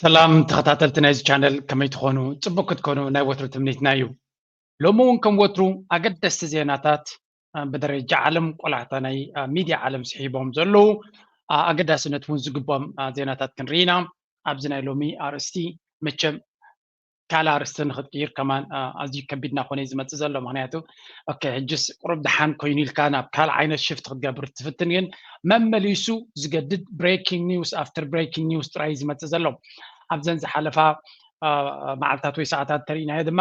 ሰላም ተኸታተልቲ ናይዚ ቻነል፣ ከመይ ትኾኑ? ጽቡቅ ክትኮኑ ናይ ወትሩ ትምኒትና እዩ። ሎሚ እውን ከም ወትሩ ኣገደስቲ ዜናታት ብደረጃ ዓለም ቆላሕታ ናይ ሚድያ ዓለም ስሒቦም ዘለዉ ኣገዳስነት እውን ዝግቦም ዜናታት ክንርኢ ኢና። ኣብዚ ናይ ሎሚ ኣርእስቲ መቸም ካልእ ኣርእስቲ ንኽትቅይር ከማን ኣዝዩ ከቢድና ኮነ እዩ ዝመፅእ ዘሎ። ምክንያቱ ሕጅስ ቁሩብ ደሓን ኮይኑ ኢልካ ናብ ካልእ ዓይነት ሽፍት ክትገብር ትፍትን፣ ግን መመሊሱ ዝገድድ breaking news after breaking news ጥራይ እዩ ዝመፅእ ዘሎ። ኣብዘን ዝሓለፋ መዓልታት ወይ ሰዓታት ተሪኢናዮ ድማ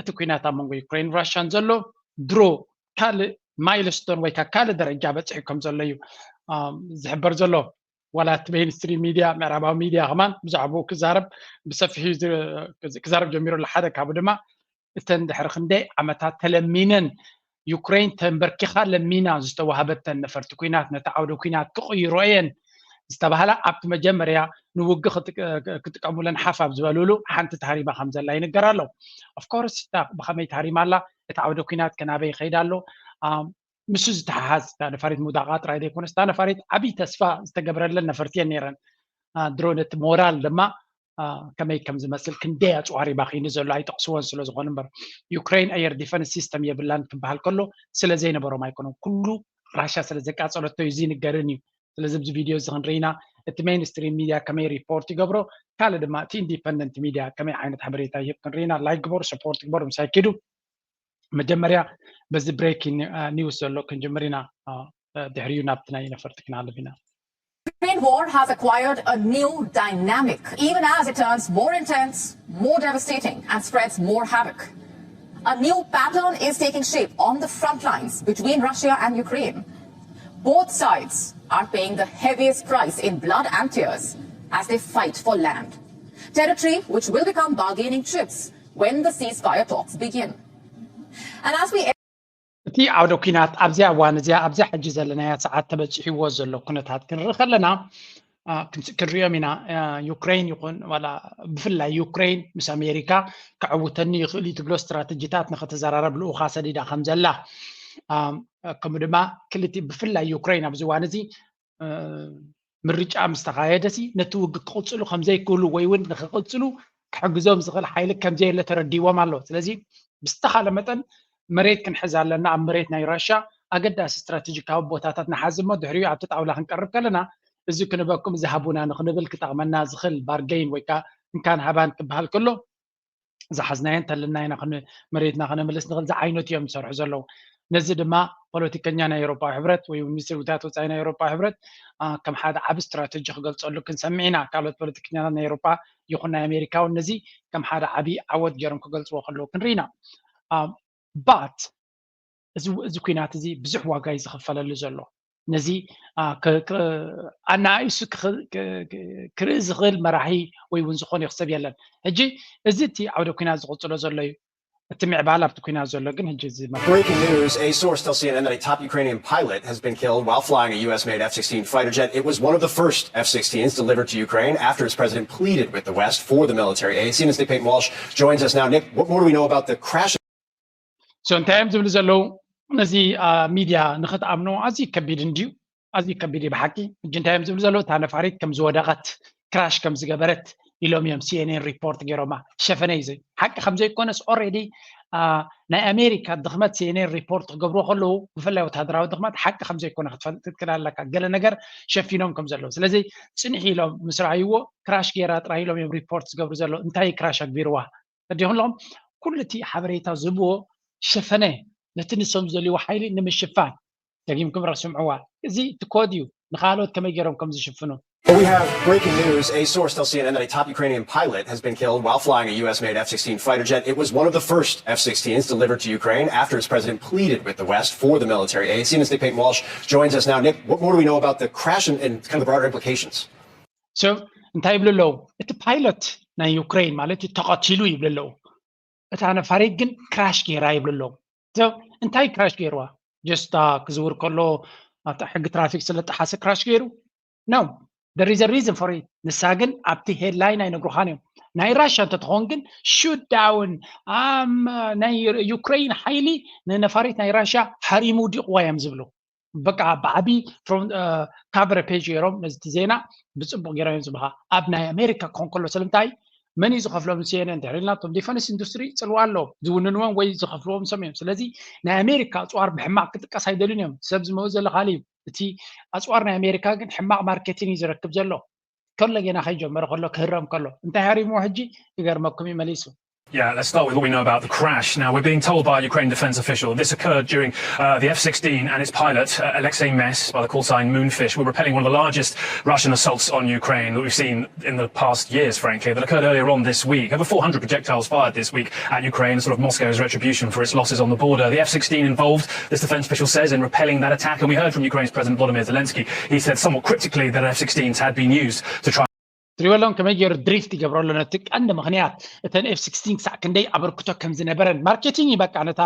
እቲ ኩናት ኣብ መንጎ ዩክሬን ራሽያን ዘሎ ድሮ ካልእ ማይልስቶን ወይ ከዓ ካልእ ደረጃ በፂሑ ከም ዘሎ እዩ ዝሕበር ዘሎ። ዋላ እቲ ሜንስትሪም ሚድያ፣ ምዕራባዊ ሚድያ ከማን ብዛዕባኡ ክዛረብ ብሰፊሑ ክዛረብ ጀሚሩ ኣሎ። ሓደ ካብኡ ድማ እተን ድሕሪ ክንደይ ዓመታት ተለሚነን ዩክሬን ተንበርኪኻ ለሚና ዝተዋህበተን ነፈርቲ ኩናት ነቲ ዓውደ ኩናት ክቕይሮ እየን ዝተባህላ ኣብቲ መጀመርያ ንውግእ ክጥቀሙለን ሓፍ ኣብ ዝበልሉ ሓንቲ ተሃሪማ ከም ዘላ ይንገር ኣሎ። ኦፍኮርስ ብኸመይ ተሃሪማ ኣላ? እቲ ዓውደ ኩናት ከናበይ ይኸይድ ኣሎ? ምስ ዝተሓሓዝ እታ ነፋሪት ምውዳቓ ጥራይ ዘይኮነስ እታ ነፋሪት ዓብዪ ተስፋ ዝተገብረለን ነፈርቲ እየን ነይረን። ድሮ ነቲ ሞራል ድማ ከመይ ከም ዝመስል ክንደይ ኣፅዋር ይባኺኒ ዘሎ ኣይጠቕስዎን ስለ ዝኾኑ እምበር። ዩክሬን ኣየር ዲፈንስ ሲስተም የብላን ክበሃል ከሎ ስለ ዘይነበሮም ኣይኮነን፣ ኩሉ ራሽያ ስለ ዘቃፀለቶ እዩ ዝንገርን እዩ። ስለዚ ኣብዚ ቪድዮ እዚ ክንርኢና እቲ ሜንስትሪም ሚድያ ከመይ ሪፖርት ይገብሮ፣ ካልእ ድማ እቲ ኢንዲፐንደንት ሚድያ ከመይ ዓይነት ሓበሬታ ይህብ ክንርኢና። ላይክ ግበሩ፣ ሰፖርት ግበሩ፣ ምሳይ ኪዱ። መጀመርያ በዚ ብሬኪንግ ኒውስ ዘሎ ክንጅምር ኢና። ድሕሪኡ ናብቲ ናይ ነፈርቲ ክንሃልፍ ኢና። Ukraine war has acquired a new dynamic, even as it turns more intense, more devastating, and spreads more havoc. A new pattern is taking shape on the front lines between Russia and Ukraine. Both sides are paying the heaviest price in blood and tears as they fight for land, territory which will become bargaining chips when the ceasefire talks begin. And as we እቲ ዓውደ ኲናት ኣብዚኣ እዋን እዚኣ ኣብዛ ሕጂ ዘለናያ ሰዓት ተበፂሕዎ ዘሎ ኩነታት ክንርኢ ከለና ክንሪኦም ኢና። ዩክሬን ይኹን ዋላ ብፍላይ ዩክሬን ምስ ኣሜሪካ ክዕውተኒ ይኽእል እዩ ትብሎ ስትራተጂታት ንክትዘራረብ ልኡኻ ሰዲዳ ከም ዘላ፣ ከምኡ ድማ ክልቲ ብፍላይ ዩክሬን ኣብዚ እዋን እዚ ምርጫ ምስ ተኻየደ ሲ ነቲ ውግእ ክቕጽሉ ከም ዘይክእሉ ወይ እውን ንክቕጽሉ ክሕግዞም ዝኽእል ሓይሊ ከም ዘየለ ተረዲዎም ኣሎ። ስለዚ ብዝተኻለ መጠን መሬት ክንሕዝ ኣለና። ኣብ መሬት ናይ ራሻ ኣገዳሲ ስትራቴጂካዊ ቦታታት ንሓዝ እሞ ድሕሪኡ ኣብቲ ጣውላ ክንቀርብ ከለና እዚ ክንበኩም እዚ ሃቡና ንክንብል ክጠቕመና ዝኽእል ባርገይን ወይ ከዓ እንካን ሃባን ክበሃል ከሎ ዝሓዝናዮ እንተለና ኢና መሬትና ከነምልስ ንኽእል ዝዓይነቱ እዮም ዝሰርሑ ዘለዉ። ነዚ ድማ ፖለቲከኛ ናይ ኤውሮፓዊ ሕብረት ወይ ሚኒስትር ጉዳያት ወፃኢ ናይ ኤውሮፓዊ ሕብረት ከም ሓደ ዓቢ ስትራተጂ ክገልፀሉ ክንሰምዕ ኢና። ካልኦት ፖለቲከኛታት ናይ ኤውሮፓ ይኹን ናይ ኣሜሪካ እውን ነዚ ከም ሓደ ዓቢ ዓወት ገይሮም ክገልፅዎ ከለዉ ክንርኢ ኢና። ባት እዚ ኩናት እዚ ብዙሕ ዋጋ እዩ ዝኽፈለሉ ዘሎ። ነዚ ኣናኣኢሱ ክርኢ ዝኽእል መራሒ ወይ እውን ዝኾነ ይኽሰብ የለን። ሕጂ እዚ እቲ ዓውደ ኩናት ዝቕፅሎ ዘሎ እዩ። እቲ ምዕባል ኣብቲ ኩናት ዘሎ ግን ሕጂ እዚ Breaking news, a source tells C N N that a top Ukrainian pilot has been killed while flying a U S made F sixteen fighter jet. It was one of the first F sixteens delivered to Ukraine after its president pleaded with the West for the military aid. C N N's Nick Payton Walsh joins us now. Nick, what more do we know about the crash? So እንታይ እዮም ዝብሉ ዘለዉ? ነዚ ሚድያ ንክትኣምኖ ኣዝዩ ከቢድ እንድዩ፣ ኣዝዩ ከቢድ እዩ ብሓቂ። ሕጂ እንታይ እዮም ዝብሉ ዘለዉ? እታ ነፋሪት ከም ዝወደቐት ክራሽ ከም ዝገበረት ኢሎም እዮም ሲኤንኤን ሪፖርት ገይሮማ። ሸፈነ እዩ ዘይ ሓቂ ከም ዘይኮነስ ኦሬዲ ናይ ኣሜሪካ ድኽመት ሲኤንኤን ሪፖርት ክገብርዎ ከለዉ ብፍላይ ወታደራዊ ድኽመት ሓቂ ከም ዘይኮነ ክትፈልጥ ክትክእል ኣለካ። ገለ ነገር ሸፊኖም ከም ዘለዉ ስለዚ ጽንሒ ኢሎም ምስ ረኣይዎ ክራሽ ገይራ ጥራይ ኢሎም እዮም ሪፖርት ዝገብሩ ዘለዉ። እንታይ ክራሽ ኣግቢርዋ ተዲኹም ኣለኹም? ኩሉ እቲ ሓበሬታ ዝህብዎ ሸፈነ ነቲ ንሶም ዝደልይዎ ሓይሊ ንምሽፋን። ደጊምኩም ርእ ስምዕዋ። እዚ እቲ ኮድ እዩ ንኻልኦት ከመይ ገይሮም ከም ዝሽፍኑ። But we have breaking news. A source tells C N N that a top Ukrainian pilot has been killed while flying a U S made F sixteen fighter jet. It was one of the first F sixteens delivered to Ukraine after its president pleaded with the West for the military aid. C N N's Nick Payton Walsh joins us now. Nick, what more do we know about the crash and, and kind of the broader implications? So እንታይ ይብሉ ኣለዉ? እቲ ፓይለት ናይ ዩክሬን ማለት እዩ ተቐቲሉ ይብሉ ኣለዉ። እታ ነፋሪት ግን ክራሽ ገይራ ይብሉ ኣለዉ። So እንታይ ክራሽ ገይርዋ? ጀስት ክዝውር ከሎ ሕጊ ትራፊክ ስለ ጠሓሰ ክራሽ ገይሩ? No, there is a reason for it። ንሳ ግን ኣብቲ ሄድላይን ኣይነግሩኻን እዮም። ናይ ራሻ እንተትኸውን ግን ሹት ዳውን ናይ ዩክሬን ሓይሊ ንነፋሪት ናይ ራሻ ሃሪሙ ውዲቕዋ እዮም ዝብሉ። በቃ ብዓቢ ካቨር ፔጅ ገይሮም ነዚ ዜና ብፅቡቅ ገይሮም እዮም ዝብኻ። ኣብ ናይ ኣሜሪካ ክኾን ከሎ ስለምንታይ መን እዩ ዝኸፍሎም? ሲኤንኤን ድሕሪ ኢልና እቶም ዲፈንስ ኢንዱስትሪ ፅልዋ ኣለዎም ዝውንንዎም ወይ ዝኸፍልዎም ሰም እዮም። ስለዚ ናይ ኣሜሪካ ኣፅዋር ብሕማቅ ክጥቀስ ኣይደልን እዮም። ሰብ ዝመው ዘሎ ካሊ እዩ። እቲ ኣፅዋር ናይ ኣሜሪካ ግን ሕማቅ ማርኬቲንግ እዩ ዝረክብ ዘሎ። ከሎ ጌና ከይጀመረ ከሎ ክህረም ከሎ እንታይ ሃሪምዎ ሕጂ ይገርመኩም እዩ መሊሱ። Yeah, let's start with what we know about the crash. Now, we're being told by a Ukraine defense official this occurred during uh, the F sixteen and its pilot, uh, Alexei Mess, by the call sign Moonfish, were repelling one of the largest Russian assaults on Ukraine that we've seen in the past years, frankly, that occurred earlier on this week. Over four hundred projectiles fired this week at Ukraine, sort of Moscow's retribution for its losses on the border. The F sixteen involved, this defense official says, in repelling that attack. And we heard from Ukraine's President Volodymyr Zelensky. He said somewhat cryptically that F sixteens had been used to try ትሪበሎም ከመይ ገይሩ ድሪፍት ይገብረሉ ነቲ ቀንዲ ምክንያት እተን ኤፍ ስክስቲን ክሳዕ ክንደይ ኣበርክቶ ከም ዝነበረን ማርኬቲንግ እዩ። በቃ ነታ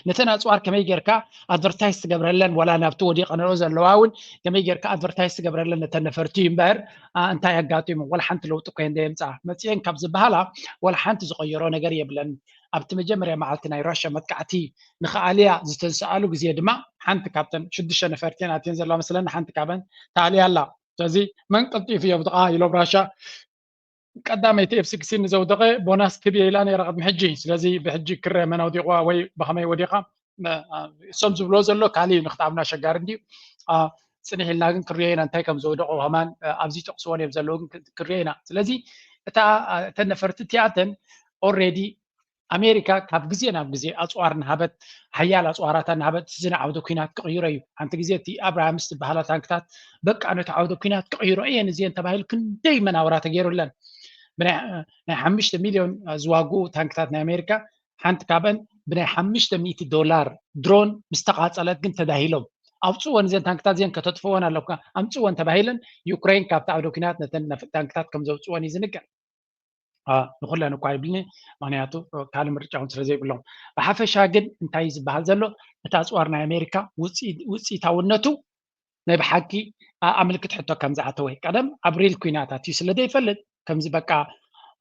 ነተን ኣፅዋር ከመይ ጌርካ ኣድቨርታይዝ ትገብረለን፣ ወላ ናብቲ ወዲቐ ንሪኦ ዘለዋ እውን ከመይ ጌርካ ኣድቨርታይዝ ትገብረለን ነተን ነፈርቲ እዩ እምበር፣ ኣ፣ እንታይ ኣጋጢሙ? ወላ ሓንቲ ለውጢ እኮ እንደ የምፃ መፅኤን ካብ ዝበሃላ ወላ ሓንቲ ዝቀየሮ ነገር የብለን። ኣብቲ መጀመርያ መዓልቲ ናይ ራሽያ መጥቃዕቲ ንክኣልያ ዝተንስኣሉ ግዜ ድማ ሓንቲ ካብተን ሽዱሽተ ነፈርቲ እየን ኣትየን ዘለዋ መስለኒ፣ ሓንቲ ካብን ተኣልያ ኣላ። ስለዚ መን ቀልጢፉ እዮም ጥቓ ኢሎም ራሻ ቀዳመይቲ ኤፍ ስክስቲን ንዘውደቐ ቦናስ ክብ ኢላ ነይራ ቅድሚ ሕጂ። ስለዚ ብሕጂ ክረ መን ኣውዲቕዋ ወይ ብኸመይ ወዲቓ እሶም ዝብሎ ዘሎ ካልእ እዩ። ንክትኣምና ኣሸጋሪ እንድዩ። አ፣ ጽንሕ ኢልና ግን ክሪኦ ኢና እንታይ ከም ዘውደቑ ከማን፣ አ፣ ኣብዚ ጠቕስዎን እዮም ዘለዉ ግን ክ-፣ ክሪኦ ኢና። ስለዚ እታ፣ አ፣ እተን ነፈርቲ እቲኣተን ኦልሬዲ ኣሜሪካ ካብ ግዜ ናብ ግዜ ኣፅዋር እናሃበት፣ ሓያል ኣፅዋራታ እናሃበት እዚ ንዓውደ ኲናት ክቕይሮ እዩ። ሓንቲ ግዜ እቲ ኣብራሃምስ ዝበሃላ ታንክታት በቃ ነቲ ዓውደ ኲናት ክቕይሮ እየን እዚአን ተባሂሉ ክንደይ መናውራ ተገይሩለን። ብናይ ናይ ሓሙሽተ ሚልዮን ዝዋግኡ ታንክታት ናይ ኣሜሪካ ሓንቲ ካብአን ብናይ ሓሙሽተ ሚእቲ ዶላር ድሮን ምስ ተቓጸለት ግን ተዳሂሎም። ኣውፅወን እዘን ታንክታት እዚአን ከተጥፍወን ኣለካ ኣምፅወን ተባሂለን ዩክሬን ካብቲ ዓውደ ኲናት ነተን ነፍ-፣ ታንክታት ከም ዘውፅወን እዩ ዝንገር። አ፣ ንኹለን እኳ ይብልኒ፣ ምኽንያቱ ካልእ ምርጫ እውን ስለ ዘይብሎም። ብሓፈሻ ግን እንታይ እዩ ዝበሃል ዘሎ? እቲ ኣፅዋር ናይ ኣሜሪካ ውፅኢ-፣ ውፅኢታውነቱ ናይ ብሓቂ ኣ-፣ ኣምልክት ሕቶ ከም ዝኣተወ። ቀደም ኣብ ሪል ኲናት ኣትዩ ስለ ዘይፈልጥ፣ ከምዚ በቃ፣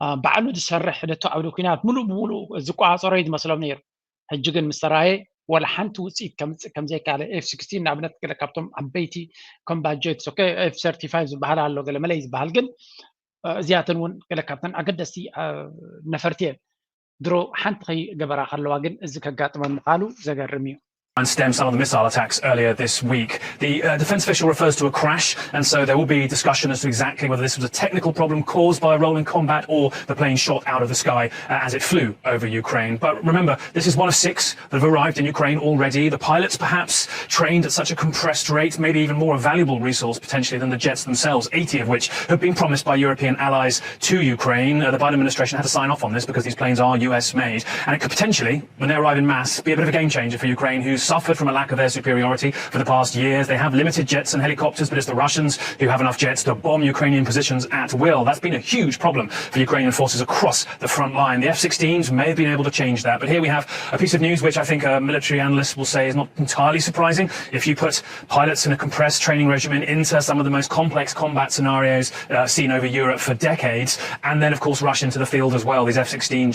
አ፣ ባዕሉ ዝሰርሕ ነቲ ዓውዲ ኲናት ምሉእ ብምሉእ ዝቆፃፀሮ እዩ ዝመስሎም ነይሩ። ሕጂ ግን ምስ ተራእየ፣ ወላ ሓንቲ ውፅኢት ከምፅእ ከም ዘይከኣለ፣ ኤፍ ስክስቲን ንኣብነት ገለ ካብቶም ዓበይቲ ኮምባት ጀትስ፣ ኦኬ፣ ኤፍ ሰርቲ ፋይቭ ዝበሃል ኣሎ፣ ገለ መለይ ዝበሃል ግን፣ እ፣ እዚኣተን እውን ገለ ካብተን ኣገደስቲ፣ እ፣ ነፈርቲ እየን። ድሮ ሓንቲ ከይገበራ ከለዋ ግን እዚ ከጋጥመን ምዃኑ ዘገርም እዩ። And stem some of the missile attacks earlier this week. The uh, defense official refers to a crash, and so there will be discussion as to exactly whether this was a technical problem caused by a rolling combat or the plane shot out of the sky uh, as it flew over Ukraine. But remember, this is one of six that have arrived in Ukraine already. The pilots, perhaps trained at such a compressed rate, maybe even more a valuable resource potentially than the jets themselves, eighty of which have been promised by European allies to Ukraine. Uh, the Biden administration had to sign off on this because these planes are U S made, and it could potentially, when they arrive in mass, be a bit of a game changer for Ukraine, who's suffered from a lack of air superiority for the past years. They have limited jets and helicopters, but it's the Russians who have enough jets to bomb Ukrainian positions at will. That's been a huge problem for Ukrainian forces across the front line. The F sixteens may have been able to change that, but here we have a piece of news which I think a military analyst will say is not entirely surprising. If you put pilots in a compressed training regimen into some of the most complex combat scenarios uh, seen over Europe for decades, and then, of course, rush into the field as well, these F sixteen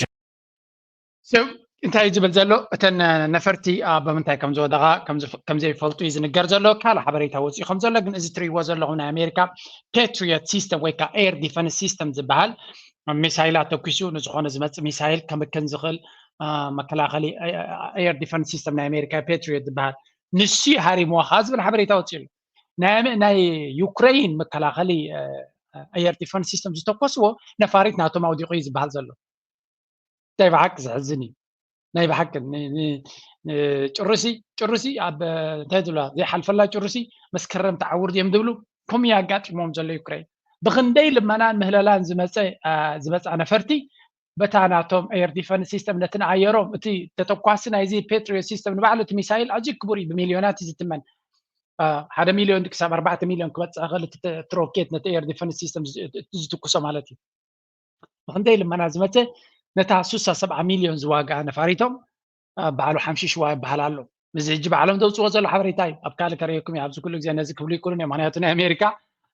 So እንታይ እዩ ዝብል ዘሎ? እተን ነፈርቲ ኣብ ምንታይ ከም ዝወደቓ ከም ዝፍ-፣ ከም ዘይፈልጡ እዩ ዝንገር ዘሎ። ካልእ ሓበሬታ ወፂኡ ከም ዘሎ ግን እዚ ትርእይዎ ዘለኹም ናይ ኣሜሪካ ፔትሪዮት ሲስተም ወይ ከዓ ኤር ዲፈንስ ሲስተም ዝበሃል ሚሳይላት ተኩሱ ንዝኾነ ዝመፅእ ሚሳይል ከምክን ዝኽእል፣ አ፣ መከላኸሊ፣ አ፣ ኤር ዲፈንስ ሲስተም ናይ ኣሜሪካ ፔትሪዮት ዝበሃል ንሱ እዩ ሃሪምዎ ከዓ ዝብል ሓበሬታ ወፂኡ ኣሎ። ናይ ኣመ-፣ ናይ ዩክሬን መከላኸሊ፣ አ፣ ኤር ዲፈንስ ሲስተም ዝተኮስዎ ነፋሪት ናቶም ኣውዲቑ እዩ ዝበሃል ዘሎ። እንታይ ብሓቂ ዘሕዝን እዩ። ናይ ብሓቂ ን-፣ ን-፣ ን-፣ ጭሩሲ፣ ጭሩሲ ኣብ፣ እንታይ ዝብላ፣ ዘይሓልፈላ ጭሩሲ መስከረም ተዓውር እዮም ዝብሉ፣ ከምኡ እዩ ኣጋጢሞም ዘሎ ዩክሬን። ብኽንደይ ልመናን ምህለላን ዝመፀ፣ አ፣ ዝመፅኣ ነፈርቲ፣ በታ ናቶም ኤር ዲፈንስ ሲስተም ነቲ ንኣየሮም፣ እቲ ተተኳሲ ናይዚ ፔትሪዮት ሲስተም ንባዕሉ እቲ ሚሳይል ኣዝዩ ክቡር እዩ፣ ብሚልዮናት እዩ ዝትመን። አ፣ ሓደ ሚልዮን ክሳብ ኣርባዕተ ሚልዮን ክበፅሕ ይኽእል፣ እቲ ተ-፣ እቲ ሮኬት ነቲ ኤር ዲፈንስ ሲስተም ዝ-፣ እቲ ዝትኩሶ ማለት እዩ። ብኽንደይ ልመና ዝመፀ ነታ ስሳ ሰብዓ ሚልዮን ዝዋግኣ ነፋሪቶም፣ አ፣ ባዕሉ ሓምሺሽዋ ይበሃል ኣሎ። እዚ ሕጂ ባዕሎም ዘውፅዎ ዘሎ ሓበሬታ እዩ። ኣብ ካልእ ከርእየኩም እዩ። ኣብዚ ኩሉ ግዜ ነዚ ክብሉ ይክእሉን እዮም። ምኽንያቱ ናይ ኣሜሪካ፣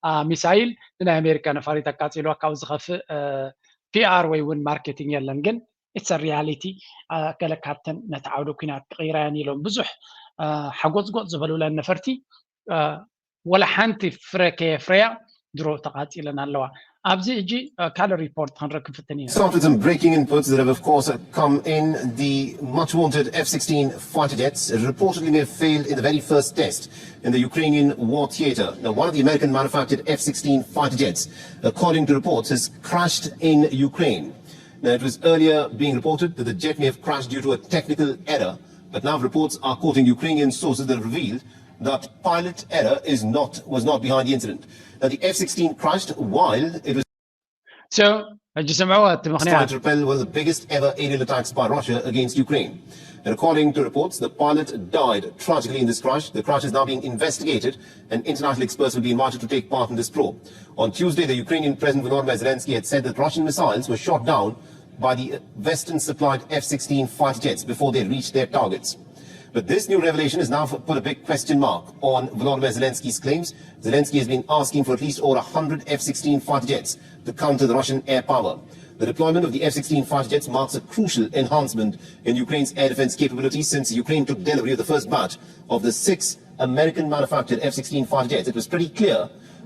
አ፣ ሚሳይል ንናይ ኣሜሪካ ነፋሪት ኣቃፂልዋ ካብኡ ዝኸፍእ፣ አ፣ ፒ ኣር ወይ እውን ማርኬቲንግ የለን። ግን ኢትስ ሪያሊቲ። አ፣ ገለ ካብተን ነቲ ዓውደ ኲናት ክቕይራ እየን ኢሎም ብዙሕ፣ አ፣ ሓጎፅጎፅ ዝበሉለን ነፈርቲ ወላ ሓንቲ ፍረ ከየፍረያ ድሮ ተቓፂለን ኣለዋ። ኣብዚ ሕጂ ካልእ ሪፖርት ክንረክብ ፍትን ኢና። Start with some breaking inputs that have, of course, come in. The much vaunted F sixteen fighter jets reportedly may have failed in the very first test in the Ukrainian war theater. Now, one of the American manufactured F sixteen fighter jets, according to reports, has crashed in Ukraine. Now, it was earlier being reported that the jet may have crashed due to a technical error, but now reports are quoting Ukrainian sources that have revealed that pilot error is not was not behind the incident. Now, the F sixteen crashed while it was ሕጂ ስምዕዎ እቲ ምክንያት trying to repel one of the biggest ever aerial attacks by Russia against Ukraine. And according to reports, the pilot died tragically in this crash. The crash is now being investigated, and international experts will be invited to take part in this probe. On Tuesday, the Ukrainian President Volodymyr Zelensky had said that Russian missiles were shot down by the Western supplied F sixteen fighter jets before they reached their targets. But this new revelation has now put a big question mark on Volodymyr Zelensky's claims. Zelensky has been asking for at least over one hundred F sixteen fighter jets to counter the Russian air power. The deployment of the F sixteen fighter jets marks a crucial enhancement in Ukraine's air defense capabilities since Ukraine took delivery of the first batch of the six American manufactured F sixteen fighter jets. It was pretty clear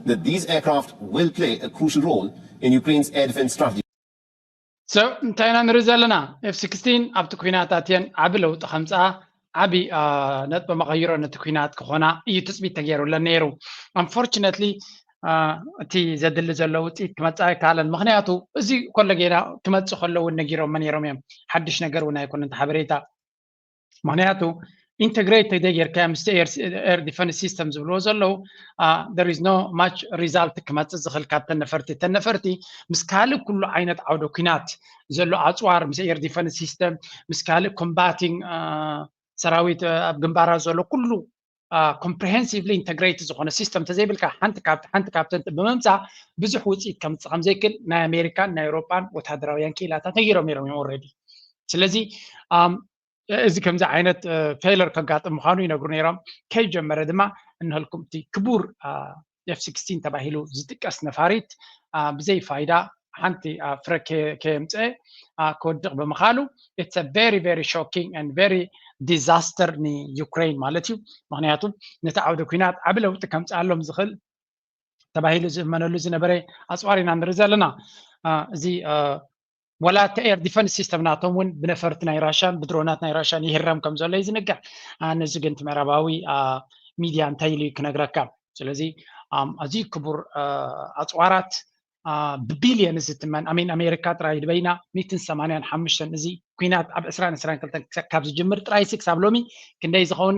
that these aircraft will play a crucial role in Ukraine's air defense strategy. So እንታይ ኢና ንርኢ ዘለና? ኤፍ ሲክስቲን ኣብቲ ኩናት ኣትየን ዓቢ ለውጢ ከምፅኣ ዓቢ ነጥቢ መቐይሮ ነቲ ኩናት ክኾና እዩ ትፅቢት ተገይሩለን ነይሩ። Unfortunately እቲ ዘድሊ ዘሎ ውፅኢት ክመፅእ ኣይከኣለን። ምክንያቱ እዚ ከሎ ጌና ክመፅእ ከሎ እውን ነጊሮሞ ነይሮም እዮም። ሓድሽ ነገር እውን ኣይኮነን እቲ ሓበሬታ። ምክንያቱ ኢንተግሬት ተዘይጌርካዮ ምስ air defense system ዝብልዎ ዘለዉ there is no much result ክመፅእ ዝኽእል ካብ ተነፈርቲ ተነፈርቲ ምስ ካልእ ኩሉ ዓይነት ዓውደ ኩናት ዘሎ ኣፅዋር ምስ air defense system ምስ ካልእ combating ሰራዊት ኣብ ግንባራት ዘሎ ኩሉ comprehensively integrate ዝኾነ system ተዘይብልካ ሓንቲ ካብቲ ሓንቲ ካብተን ብምምፃእ ብዙሕ ውፅኢት ከምፅእ ከምዘይክል ናይ ኣሜሪካን ናይ ኤውሮጳን ወታደራውያን ክኢላታት ነጊሮም ነይሮም እዮም already። ስለዚ እዚ ከምዚ ዓይነት failure ከጋጥም ምዃኑ ይነግሩ ነይሮም። ከይጀመረ ድማ እንሀልኩም እቲ ክቡር ኤፍ ሲክስቲን ተባሂሉ ዝጥቀስ ነፋሪት ብዘይ ፋይዳ ሓንቲ ፍረ ከየምፀአ ክወድቕ ብምኻሉ it's a very very shocking and very disaster ንዩክሬን ማለት እዩ። ምክንያቱ ነቲ ዓውደ ኩናት ዓቢ ለውጢ ከምፅኣሎም ዝኽእል ተባሂሉ ዝእመነሉ ዝነበረ ኣፅዋር ኢና ንርኢ ዘለና። እዚ ወላ እቲ air defense system ናቶም እውን ብነፈርቲ ናይ ራሽያን ብድሮናት ናይ ራሽያን ይህረም ከም ዘሎ እዩ ዝንገር። ነዚ ግን እቲ ምዕራባዊ ሚድያ እንታይ ኢሉ እዩ ክነግረካ? ስለዚ ኣዝዩ ክቡር ኣፅዋራት ብቢልየን ዝትመን ኣሜን ኣሜሪካ ጥራይ ድበይና ሚትን ሰማንያን ሓሙሽተን እዚ ኩናት ኣብ ዕስራን ዕስራን ክልተን ካብ ዝጅምር ጥራይ ስክስ ኣብ ሎሚ ክንደይ ዝኸውን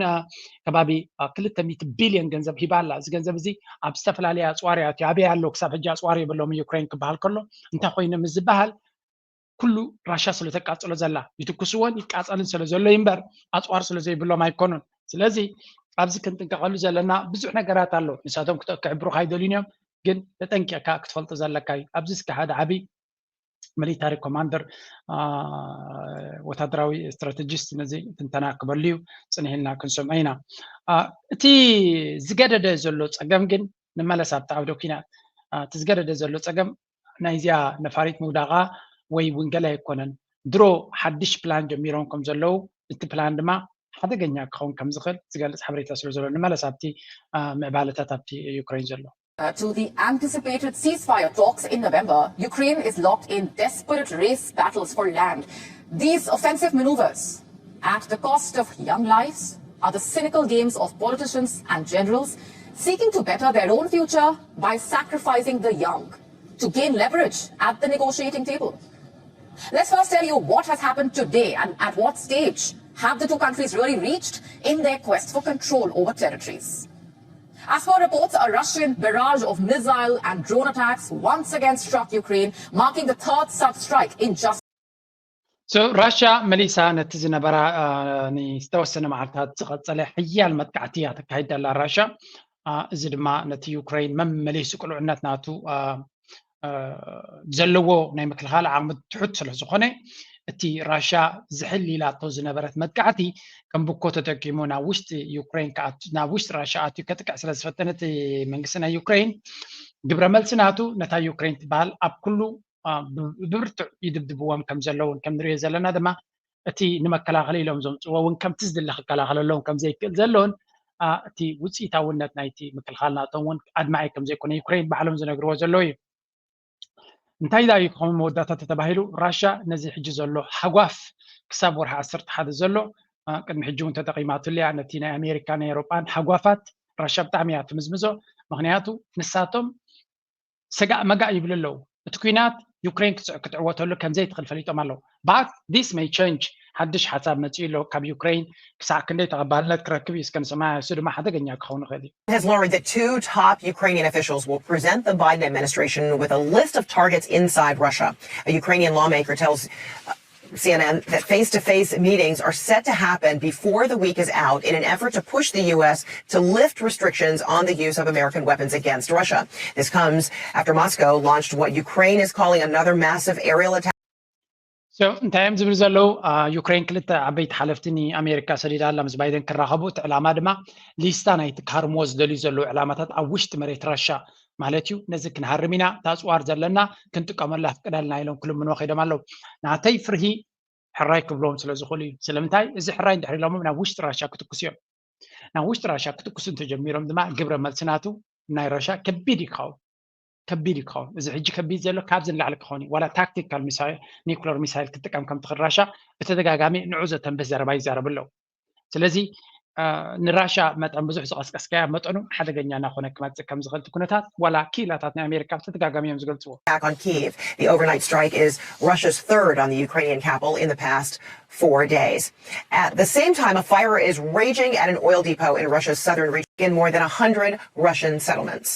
ከባቢ ክልተ ሚእቲ ቢልዮን ገንዘብ ሂባ ኣላ። እዚ ገንዘብ እዚ ኣብ ዝተፈላለየ ኣፅዋር እዩ ኣትዩ። ኣበይ ኣሎ ክሳብ ሕጂ ኣፅዋር የብሎም ዩክሬን ክበሃል ከሎ እንታይ ኮይኑ ምስ ዝበሃል ኩሉ ራሻ ስለ ተቃፅሎ ዘላ ይትኩስዎን ይቃፀልን ስለ ዘሎ እዩ እምበር ኣፅዋር ስለ ዘይብሎም ኣይኮኑን። ስለዚ ኣብዚ ክንጥንቀቐሉ ዘለና ብዙሕ ነገራት ኣሎ። ንሳቶም ክሕብሩኻ ኣይደልዩን እዮም፣ ግን ተጠንቂቕካ ክትፈልጦ ዘለካ እዩ። ኣብዚ እስከ ሓደ ዓብዪ ሚሊታሪ ኮማንደር ወታደራዊ ስትራቴጂስት ነዚ ትንተና ክበሉ እዩ ፅንሕ ኢልና ክንሰምዖ ኢና። እቲ ዝገደደ ዘሎ ፀገም ግን ንመለስ ኣብቲ ዓውደ ኩናት እቲ ዝገደደ ዘሎ ፀገም ናይዚኣ ነፋሪት ምውዳቓ ወይ እውን ገለ ኣይኮነን። ድሮ ሓድሽ ፕላን ጀሚሮም ከም ዘለዉ እቲ ፕላን ድማ ሓደገኛ ክኸውን ከም ዝኽእል ዝገልፅ ሓበሬታ ስለ ዘሎ ንመለስ ኣብቲ ምዕባለታት ኣብቲ ዩክሬን ዘሎ። To the anticipated ceasefire talks in November, Ukraine is locked in desperate race battles for land. These offensive maneuvers, at the cost of young lives, are the cynical games of politicians and generals seeking to better their own future by sacrificing the young to gain leverage at the negotiating table. Let's first tell you what has happened today and at what stage have the two countries really reached in their quest for control over territories. As per reports, a Russian barrage of missile and drone attacks once again struck Ukraine, marking the third such strike in just So ራሻ መሊሳ ነቲ ዝነበራ ንዝተወሰነ መዓልታት ዝቐጸለ ሓያል መጥቃዕቲ እያ ተካሂድ ኣላ። ራሻ እዚ ድማ ነቲ ዩክሬን መመሊሱ ቅሉዕነት ናቱ ዘለዎ ናይ ምክልኻል ዓቕሚ ትሑት ስለ ዝኾነ እቲ ራሻ ዝሕል ኢላቶ ዝነበረት መጥቃዕቲ ከም ብኮ ተጠቂሙ ናብ ውሽጢ ዩክሬን ናብ ውሽጢ ራሻ ኣትዩ ከጥቅዕ ስለ ዝፈተነ እቲ መንግስቲ ናይ ዩክሬን ግብረ መልሲ ናቱ ነታ ዩክሬን ትበሃል ኣብ ኩሉ ብብርቱዕ ይድብድብዎም ከም ዘለውን ከም ንሪኦ ዘለና ድማ እቲ ንመከላኸሊ ኢሎም ዘምፅዎ እውን ከምቲ ዝድለ ክከላኸለሎም ከም ዘይክእል ዘለውን እቲ ውፅኢታውነት ናይቲ ምክልኻል ናቶም እውን ኣድማዒ ከም ዘይኮነ ዩክሬን ባዕሎም ዝነግርዎ ዘለዉ እዩ። እንታይ ዳዩ ክኸውን መወዳእታ ተተባሂሉ፣ ራሻ ነዚ ሕጂ ዘሎ ሓጓፍ ክሳብ ወርሒ ዓሰርተ ሓደ ዘሎ ቅድሚ ሕጂ እውን ተጠቒማትሉ እያ። ነቲ ናይ ኣሜሪካ ናይ ኤሮጳን ሓጓፋት ራሻ ብጣዕሚ እያ ትምዝምዞ። ምክንያቱ ንሳቶም ሰጋእ መጋእ ይብሉ ኣለዉ። እቲ ኲናት ዩክሬን ክትዕወተሉ ከም ዘይትኽእል ፈሊጦም ኣለዉ። But this may change። ሓድሽ ሓሳብ መጺኡ ኣሎ ካብ ዩክሬን። ክሳዕ ክንደይ ተቐባልነት ክረክብ እዩ እስከ ንሰማያ። እሱ ድማ ሓደገኛ ክኸውን ይኽእል እዩ። Has learned that two top Ukrainian officials will present the Biden administration with a list of targets inside Russia. A Ukrainian lawmaker tells C N N that face to face meetings are set to happen before the week is out in an effort to push the U S to lift restrictions on the use of American weapons against Russia. This comes after Moscow launched what Ukraine is calling another massive aerial attack. So እንታይ እዮም ዝብሉ ዘለዉ? ዩክሬን ክልተ ዓበይቲ ሓለፍቲ ንኣሜሪካ ሰዲዳ ኣላ ምስ ባይደን ክራኸቡ። እቲ ዕላማ ድማ ሊስታ ናይቲ ክሃርምዎ ዝደልዩ ዘለዉ ዕላማታት ኣብ ውሽጢ መሬት ራሻ ማለት እዩ። ነዚ ክንሃርም ኢና፣ እታ ኣፅዋር ዘለና ክንጥቀመላ ፍቅዳልና ኢሎም ክልምንዎ ከይዶም ኣለዉ። ናተይ ፍርሂ ሕራይ ክብሎም ስለ ዝኽእሉ እዩ። ስለምንታይ? እዚ ሕራይ እንድሕር ኢሎሞም ናብ ውሽጢ ራሻ ክትኩስ እዮም። ናብ ውሽጢ ራሻ ክትኩስ እንተጀሚሮም ድማ ግብረ መልሲ ናቱ ናይ ራሻ ከቢድ እዩ ክኸውን። ከቢድ እዩ ክኸውን። እዚ ሕጂ ከቢድ ዘሎ ካብዚ ንላዕሊ ክኸውን እዩ። ዋላ ታክቲካል ሚሳይል፣ ኒኩለር ሚሳይል ክትጥቀም ከም ትኽእል ራሻ ብተደጋጋሚ ንዑ ዘተንብህ ዘረባ ይዛረቡ ኣለዉ። ስለዚ ንራሻ መጠን ብዙሕ ዝቐስቀስካያ መጠኑ ሓደገኛ እናኾነ ክመፅእ ከም ዝኽእል እቲ ኩነታት ዋላ ክኢላታት ናይ ኣሜሪካ ብተደጋጋሚ እዮም ዝገልፅዎ። Attack on Kyiv. The overnight strike is Russia's third on the Ukrainian capital in the past four days. At the same time, a fire is raging at an oil depot in Russia's southern region in more than a hundred Russian settlements.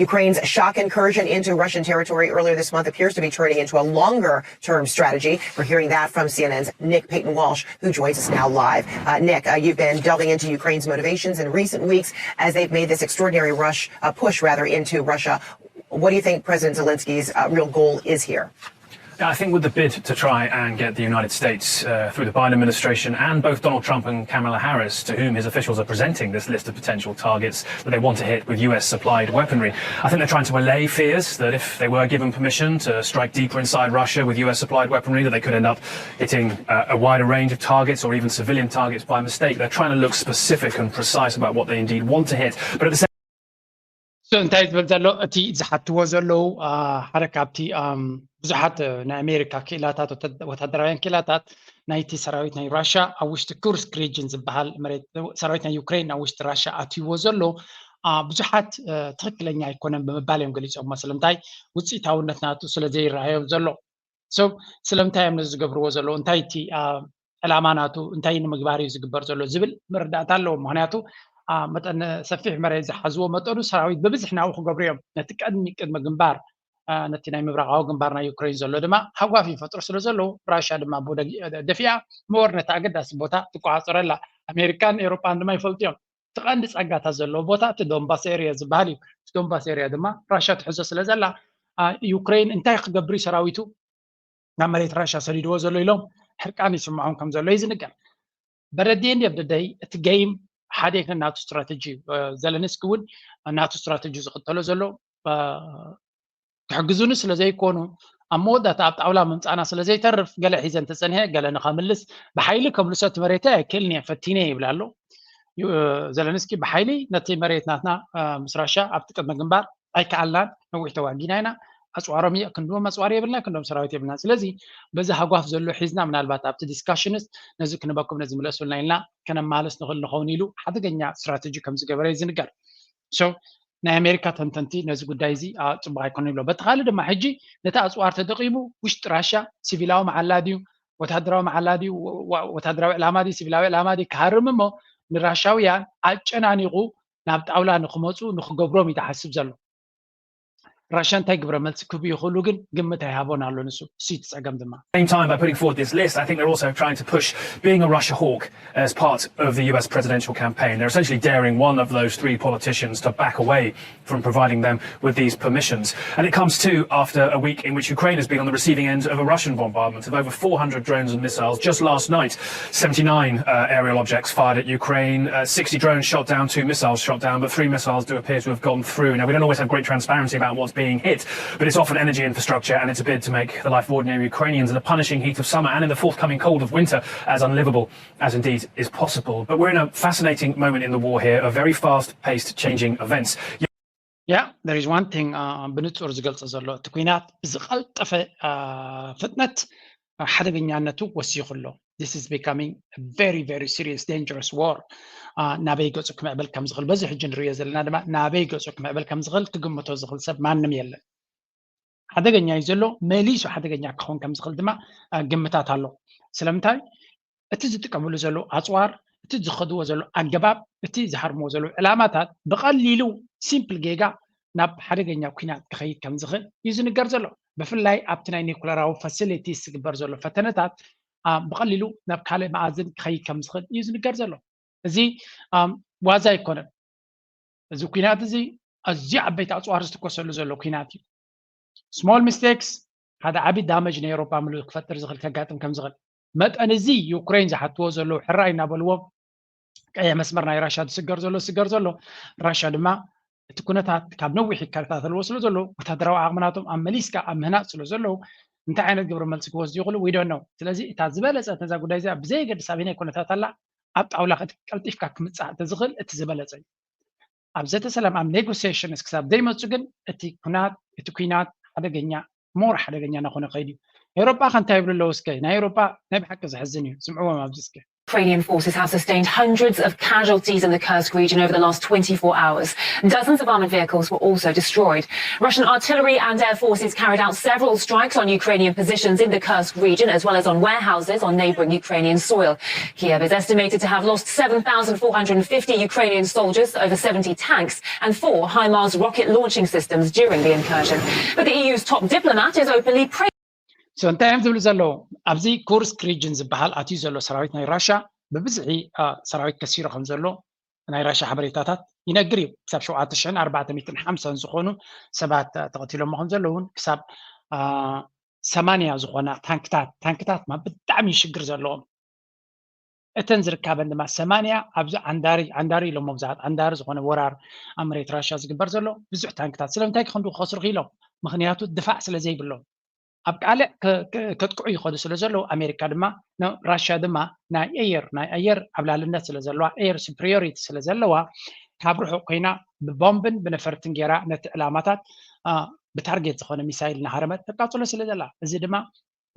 Ukraine's shock incursion into Russian territory earlier this month appears to be turning into a longer term strategy. We're hearing that from C N N's Nick Payton Walsh, who joins us now live. Uh, Nick, uh, you've been delving into Ukraine's motivations in recent weeks as they've made this extraordinary rush, uh, push rather, into Russia. What do you think President Zelensky's uh, real goal is here? I think with the bid to try and get the United States uh, through the Biden administration and both Donald Trump and Kamala Harris, to whom his officials are presenting this list of potential targets that they want to hit with U S supplied weaponry, I think they're trying to allay fears that if they were given permission to strike deeper inside Russia with U S supplied weaponry, that they could end up hitting uh, a wider range of targets or even civilian targets by mistake. They're trying to look specific and precise about what they indeed want to hit. But at the same So እንታይ ዝብል ዘሎ እቲ ዝሓትዎ ዘለዉ ሓደ ካብቲ ብዙሓት ናይ ኣሜሪካ ክኢላታት ወታደራውያን ክኢላታት ናይቲ ሰራዊት ናይ ራሻ ኣብ ውሽጢ ኩርስክ ሪጅን ዝበሃል መሬት ሰራዊት ናይ ዩክሬን ኣብ ውሽጢ ራሻ ኣትይዎ ዘሎ ብዙሓት ትኽክለኛ ኣይኮነን ብምባል እዮም ገሊፆሞ። ስለምንታይ ውፅኢታውነት ናቱ ስለ ዘይረኣዮም ዘሎ። So ስለምንታይ እዮም ነዚ ዝገብርዎ ዘለዉ? እንታይ እቲ ዕላማ ናቱ እንታይ ንምግባር እዩ ዝግበር ዘሎ ዝብል መረዳእታ ኣለዎም። ምክንያቱ መጠን ሰፊሕ መሬት ዝሓዝዎ መጠኑ ሰራዊት ብብዝሕ ናብኡ ክገብሩ እዮም። ነቲ ቀድሚ ቅድሚ ግንባር ነቲ ናይ ምብራቃዊ ግንባር ናይ ዩክሬን ዘሎ ድማ ሃጓፍ ይፈጥሩ ስለ ዘለዉ ራሽያ ድማ ደፊኣ ምወር ነቲ ኣገዳሲ ቦታ ትቆፃፀረላ። ኣሜሪካን ኤውሮጳን ድማ ይፈልጡ እዮም። እቲ ቀንዲ ጸጋታት ዘለዎ ቦታ እቲ ዶንባስ ኤርያ ዝበሃል እዩ። እቲ ዶንባስ ኤርያ ድማ ራሽያ ትሕዞ ስለ ዘላ ዩክሬን እንታይ ክገብር እዩ ሰራዊቱ ናብ መሬት ራሽያ ሰዲድዎ ዘሎ ኢሎም ሕርቃን ይስምዖም ከም ዘሎ እዩ ዝንገር። በረዴን የብደደይ እቲ ገይም ሓደ ይክን ናቱ ስትራተጂ እዩ። ዘለንስኪ እውን ናቱ ስትራተጂ ዝኽተሎ ዘሎ ክሕግዙኒ ስለ ዘይኮኑ ኣብ መወዳእታ ኣብ ጣውላ ምምፃና ስለ ዘይተርፍ ገለ ሒዘን ተፀኒሐ ገለ ንኸምልስ ብሓይሊ ከምልሶ እቲ መሬተይ ኣይክእልን እየ ፈቲነ ይብል ኣሎ። ዘለንስኪ ብሓይሊ ነቲ መሬት ናትና ምስ ራሻ ኣብቲ ቅድመ ግንባር ኣይከኣልናን፣ ነዊሕ ተዋጊና ኢና፣ ኣፅዋሮም እየ ክንድዎም ኣፅዋር የብልና ክንዶም ሰራዊት የብልና። ስለዚ በዚ ሃጓፍ ዘሎ ሒዝና ምናልባት ኣብቲ ዲስካሽንስ ነዚ ክንበኩም ነዚ ምለሱልና ኢልና ከነማልስ ንኽእል ንኸውን ኢሉ ሓደገኛ ስትራተጂ ከም ዝገበረ እዩ ዝንገር። So ናይ ኣሜሪካ ተንተንቲ ነዚ ጉዳይ እዚ ጽቡቕ ኣይኮነ ይብሎ። በቲ ካልእ ድማ ሕጂ ነቲ ኣጽዋር ተጠቒሙ ውሽጢ ራሻ ሲቪላዊ መዓላ ድዩ ወታደራዊ መዓላ ድዩ ወታደራዊ ዕላማ ድዩ ሲቪላዊ ዕላማ ድዩ ክሃርም እሞ ንራሻውያን ኣጨናኒቑ ናብ ጣውላ ንክመፁ ንክገብሮም እዩ ዝሓስብ ዘሎ። ራሽያ እንታይ ግብረ መልሲ ክህቡ ይኽእሉ ግን ግምት ኣይሃቦን ኣሎ ንሱ። እሱ እቲ ጸገም ድማ። Same time, by putting forward this list, I think they're also trying to push being a Russia hawk as part of the U S presidential campaign. They're essentially daring one of those three politicians to back away from providing them with these permissions. And it comes too after a week in which Ukraine has been on the receiving end of a Russian bombardment of over four hundred drones and missiles just last night. Seventy-nine uh, aerial objects fired at Ukraine, uh, sixty drones shot down, two missiles shot down, but three missiles do appear to have gone through. Now, we don't always have great transparency about what's being hit, but it's often energy infrastructure and it's a bid to make the life of ordinary Ukrainians in the punishing heat of summer and in the forthcoming cold of winter as unlivable as indeed is possible. But we're in a fascinating moment in the war here, a very fast-paced changing events. Yeah, there is one thing ብንጹር ዝገልጾ ዘሎ እቲ ኩናት ብዝቐልጠፈ ፍጥነት ሓደገኛነቱ ወሲኹ ኣሎ። This is becoming very very serious dangerous war. ናበይ ገጹ ክምዕብል ከም ዝኽእል በዚ ሕጂ ንሪኦ ዘለና ድማ ናበይ ገጹ ክምዕብል ከም ዝኽእል ክግምቶ ዝኽእል ሰብ ማንም የለን። ሓደገኛ እዩ ዘሎ፣ መሊሱ ሓደገኛ ክኸውን ከም ዝኽእል ድማ ግምታት ኣሎ። ስለምንታይ እቲ ዝጥቀምሉ ዘለዉ ኣፅዋር፣ እቲ ዝኸድዎ ዘለዉ ኣገባብ፣ እቲ ዝሃርምዎ ዘለዉ ዕላማታት ብቐሊሉ ሲምፕል ጌጋ ናብ ሓደገኛ ኩናት ክኸይድ ከም ዝኽእል እዩ ዝንገር ዘሎ። ብፍላይ ኣብቲ ናይ ኒኩለራዊ ፋሲሊቲስ ዝግበር ዘሎ ፈተነታት ብቐሊሉ ናብ ካልእ መኣዝን ክኸይድ ከም ዝኽእል እዩ ዝንገር ዘሎ። እዚ ዋዛ ኣይኮነን። እዚ ኩናት እዚ ኣዝዩ ዓበይቲ ኣፅዋር ዝትኮሰሉ ዘሎ ኩናት እዩ። Small mistakes ሓደ ዓብዪ ዳመጅ ንኤውሮጳ ምሉእ ክፈጥር ዝኽእል ከጋጥም ከም ዝኽእል መጠን እዚ ዩክሬን ዝሓትዎ ዘለዉ ሕራይ እናበልዎ ቀይሕ መስመር ናይ ራሻ ዝስገር ዘሎ ዝስገር ዘሎ ራሻ ድማ እቲ ኩነታት ካብ ነዊሕ ይከታተልዎ ስለ ዘለዉ ወታደራዊ ዓቕምናቶም ኣብ መሊስካ ኣብ ምህናፅ ስለ ዘለዉ እንታይ ዓይነት ግብረ መልሲ ክወስዱ ይኽእሉ we don't know። ስለዚ እታ ዝበለፀት ነዛ ጉዳይ እዚኣ ብዘየገድስ ኣበየናይ ኩነታት ኣላ ኣብ ጣውላ ቀልጢፍካ ክምፃእ እንተዝኽእል እቲ ዝበለፀ እዩ። ኣብ ዘተ ሰላም ኣብ ኔጎሲሽንስ ክሳብ ዘይመፁ ግን እቲ ኩናት እቲ ኩናት ሓደገኛ more ሓደገኛ እናኾነ ከይዱ እዩ። ኤውሮጳ ከ እንታይ ይብሉ ኣለዉ እስከ? ናይ ኤውሮጳ ናይ ብሓቂ ዘሕዝን እዩ። ስምዕዎም ኣብዚ እስከ። Ukrainian forces have sustained hundreds of casualties in the Kursk region over the last twenty-four hours. Dozens of armored vehicles were also destroyed. Russian artillery and air forces carried out several strikes on Ukrainian positions in the Kursk region, as well as on warehouses on neighbouring Ukrainian soil. Kiev is estimated to have lost seven thousand four hundred and fifty Ukrainian soldiers, over seventy tanks, and four HIMARS rocket launching systems during the incursion. But the EU's top diplomat is openly praising So እንታይ እዮም ዝብሉ ዘለዉ? ኣብዚ ኩርስክ ሪጅን ዝበሃል ኣትዩ ዘሎ ሰራዊት ናይ ራሻ ብብዝሒ ሰራዊት ከሲሩ ከም ዘሎ ናይ ራሻ ሓበሬታታት ይነግር እዩ። ክሳብ ሸውዓተ ሽሕን ኣርባዕተ ሚእትን ሓምሳን ዝኾኑ ሰባት ተቐቲሎሞ ከም ዘለውን ክሳብ ሰማንያ ዝኾና ታንክታት ታንክታት ማ ብጣዕሚ ሽግር ዘለዎም እተን ዝርካበን ድማ ሰማንያ ኣብዚ ዓንዳሪ ዓንዳሪ ኢሎሞ ብዙሓት ዓንዳሪ ዝኾነ ወራር ኣብ መሬት ራሻ ዝግበር ዘሎ ብዙሕ ታንክታት ስለምንታይ ክንዱ ክኸስሩ ክኢሎም? ምክንያቱ ድፋዕ ስለ ዘይብሎም ኣብ ቃልዕ ከጥቅዑ ይኸዱ ስለ ዘለዉ ኣሜሪካ ድማ ራሻ ድማ ናይ ኣየር ናይ ኣየር ዓብላልነት ስለ ዘለዋ air superiority ስለ ዘለዋ ካብ ርሑቕ ኮይና ብቦምብን ብነፈርትን ጌራ ነቲ ዕላማታት ብታርጌት ዝኾነ ሚሳይል እናሃረመት ተቃፅሎ ስለ ዘላ እዚ ድማ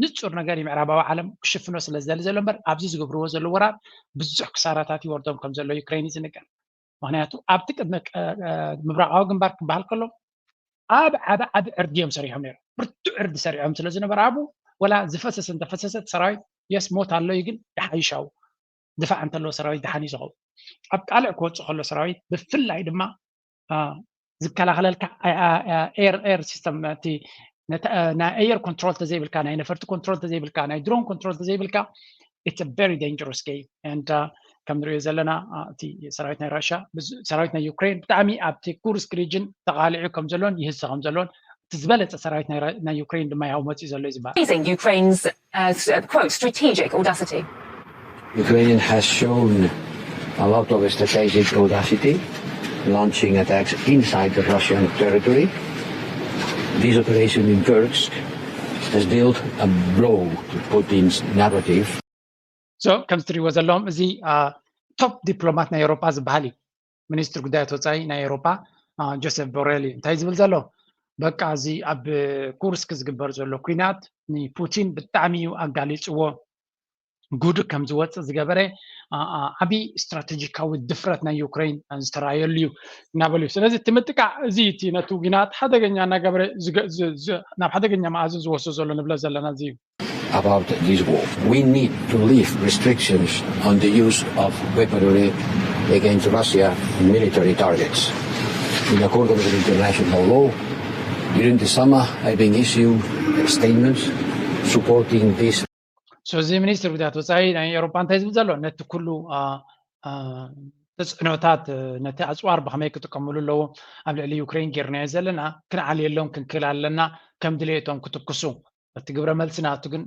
ንፁር ነገር እዩ። ምዕራባዊ ዓለም ክሽፍኖ ስለ ዝደሊ ዘሎ እምበር ኣብዚ ዝገብርዎ ዘሎ ወራር ብዙሕ ክሳራታት ይወርዶም ከም ዘሎ ዩክሬን እዩ ዝንገር። ምክንያቱ ኣብቲ ቅድሚ ምብራቃዊ ግንባር ክበሃል ከሎ ኣብ ዓቢ ዓቢ ዕርዲ እዮም ሰሪሖም ነይሮም። ብርቱዕ ዕርዲ ሰሪሖም ስለ ዝነበረ ኣብኡ ወላ ዝፈሰሰ እንተፈሰሰ እቲ ሰራዊት የስ ሞት ኣሎ እዩ ግን ይሓይሽ ኣብኡ ድፋዕ እንተለዎ ሰራዊት ደሓን እዩ ዝኸውን። ኣብ ቃልዕ ክወፅእ ከሎ ሰራዊት ብፍላይ ድማ ዝከላኸለልካ air air system ናይ ኣየር ኮንትሮል ተዘይብልካ ናይ ነፈርቲ ኮንትሮል ተዘይብልካ ናይ ድሮን ኮንትሮል ተዘይብልካ it's a very dangerous game and ከም ንሪኦ ዘለና እቲ ሰራዊት ናይ ራሻ ሰራዊት ናይ ዩክሬን ብጣዕሚ ኣብቲ ኩርስክ ሪጅን ተቃሊዑ ከም ዘሎን ይህሰ ከም ዘሎን እቲ ዝበለፀ ሰራዊት ናይ ዩክሬን ድማ ያው መፅኡ ዘሎ እዩ ዝበሃል። Ukraine's uh, quote strategic audacity. Ukraine has shown a lot of strategic audacity, launching attacks inside the Russian territory. This operation in Kursk has dealt a blow to Putin's narrative. So ከም ትሪእዎ ዘለኹም እዚ ቶፕ ዲፕሎማት ናይ ኤውሮጳ ዝበሃል እዩ። ሚኒስትር ጉዳያት ወፃኢ ናይ ኤውሮጳ ጆሴፍ ቦሬል እዩ። እንታይ ዝብል ዘሎ በቃ እዚ ኣብ ኩርስክ ዝግበር ዘሎ ኩናት ንፑቲን ብጣዕሚ እዩ ኣጋሊፅዎ። ጉድ ከም ዝወፅእ ዝገበረ ዓብዪ ስትራቴጂካዊ ድፍረት ናይ ዩክሬን ዝተረኣየሉ እዩ እናበሉ እዩ። ስለዚ እቲ ምጥቃዕ እዚ እቲ ነቲ ኲናት ሓደገኛ እናገበረ ናብ ሓደገኛ መኣዝን ዝወስዶ ዘሎ ንብሎ ዘለና እዚ እዩ። About this war, we need to lift restrictions on the use of weaponry against Russia military targets in accordance with international law. During the summer, I've been issuing statements supporting this. So እዚ ሚኒስትር ጉዳያት ወፃኢ ናይ ኤውሮፓ እንታይ ዝብል ዘሎ ነቲ ኩሉ ተፅዕኖታት ነቲ ኣፅዋር ብከመይ ክጥቀምሉ ኣለዎም ኣብ ልዕሊ ዩክሬን ጌርናዮ ዘለና ክንዓልየሎም ክንክእል ኣለና ከም ድሌቶም ክትኩሱ እቲ ግብረ መልሲ ናቱ ግን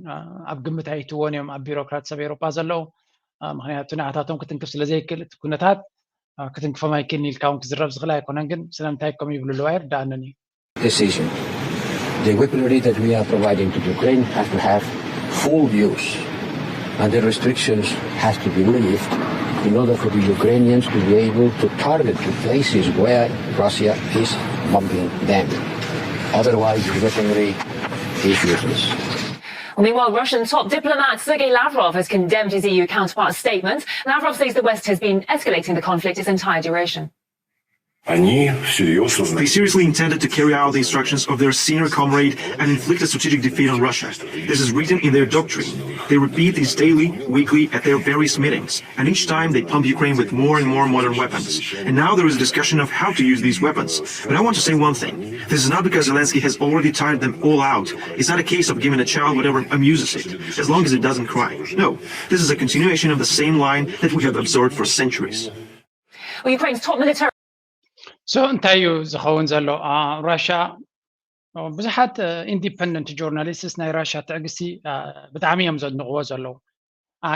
ኣብ ግምት ኣይእትዎን እዮም ኣብ ቢሮክራት ሰብ ኤውሮፓ ዘለዉ ምክንያቱ ንኣታቶም ክትንክፍ ስለዘይክእል እቲ ኩነታት ክትንክፎም ኣይክእልን ኢልካ እውን ክዝረብ ዝኽእል ኣይኮነን ግን ስለምንታይ ከም ይብሉ ኣለዉ ኣይርዳኣንን እዩ decision. The weaponry that we are providing to Ukraine has to have full use, and the restrictions has to be lifted in order for the Ukrainians to be able to target the places where Russia is bombing them. Otherwise, the weaponry is useless. Meanwhile, Russian top diplomat Sergei Lavrov has condemned his E U counterpart's statement. Lavrov says the West has been escalating the conflict its entire duration. Они всерьез... They seriously intended to carry out the instructions of their senior comrade and inflict a strategic defeat on Russia. This is written in their doctrine. They repeat this daily, weekly, at their various meetings. And each time they pump Ukraine with more and more modern weapons. And now there is a discussion of how to use these weapons. But I want to say one thing. This is not because Zelensky has already tired them all out. It's not a case of giving a child whatever amuses it, as long as it doesn't cry. No, this is a continuation of the same line that we have absorbed for centuries. Well, Ukraine's top military so እንታይ እዩ ዝኸውን ዘሎ? ራሻ ብዙሓት ኢንዲፐንደንት ጆርናሊስትስ ናይ ራሻ ትዕግስቲ ብጣዕሚ እዮም ዘድንቕዎ ዘለዉ።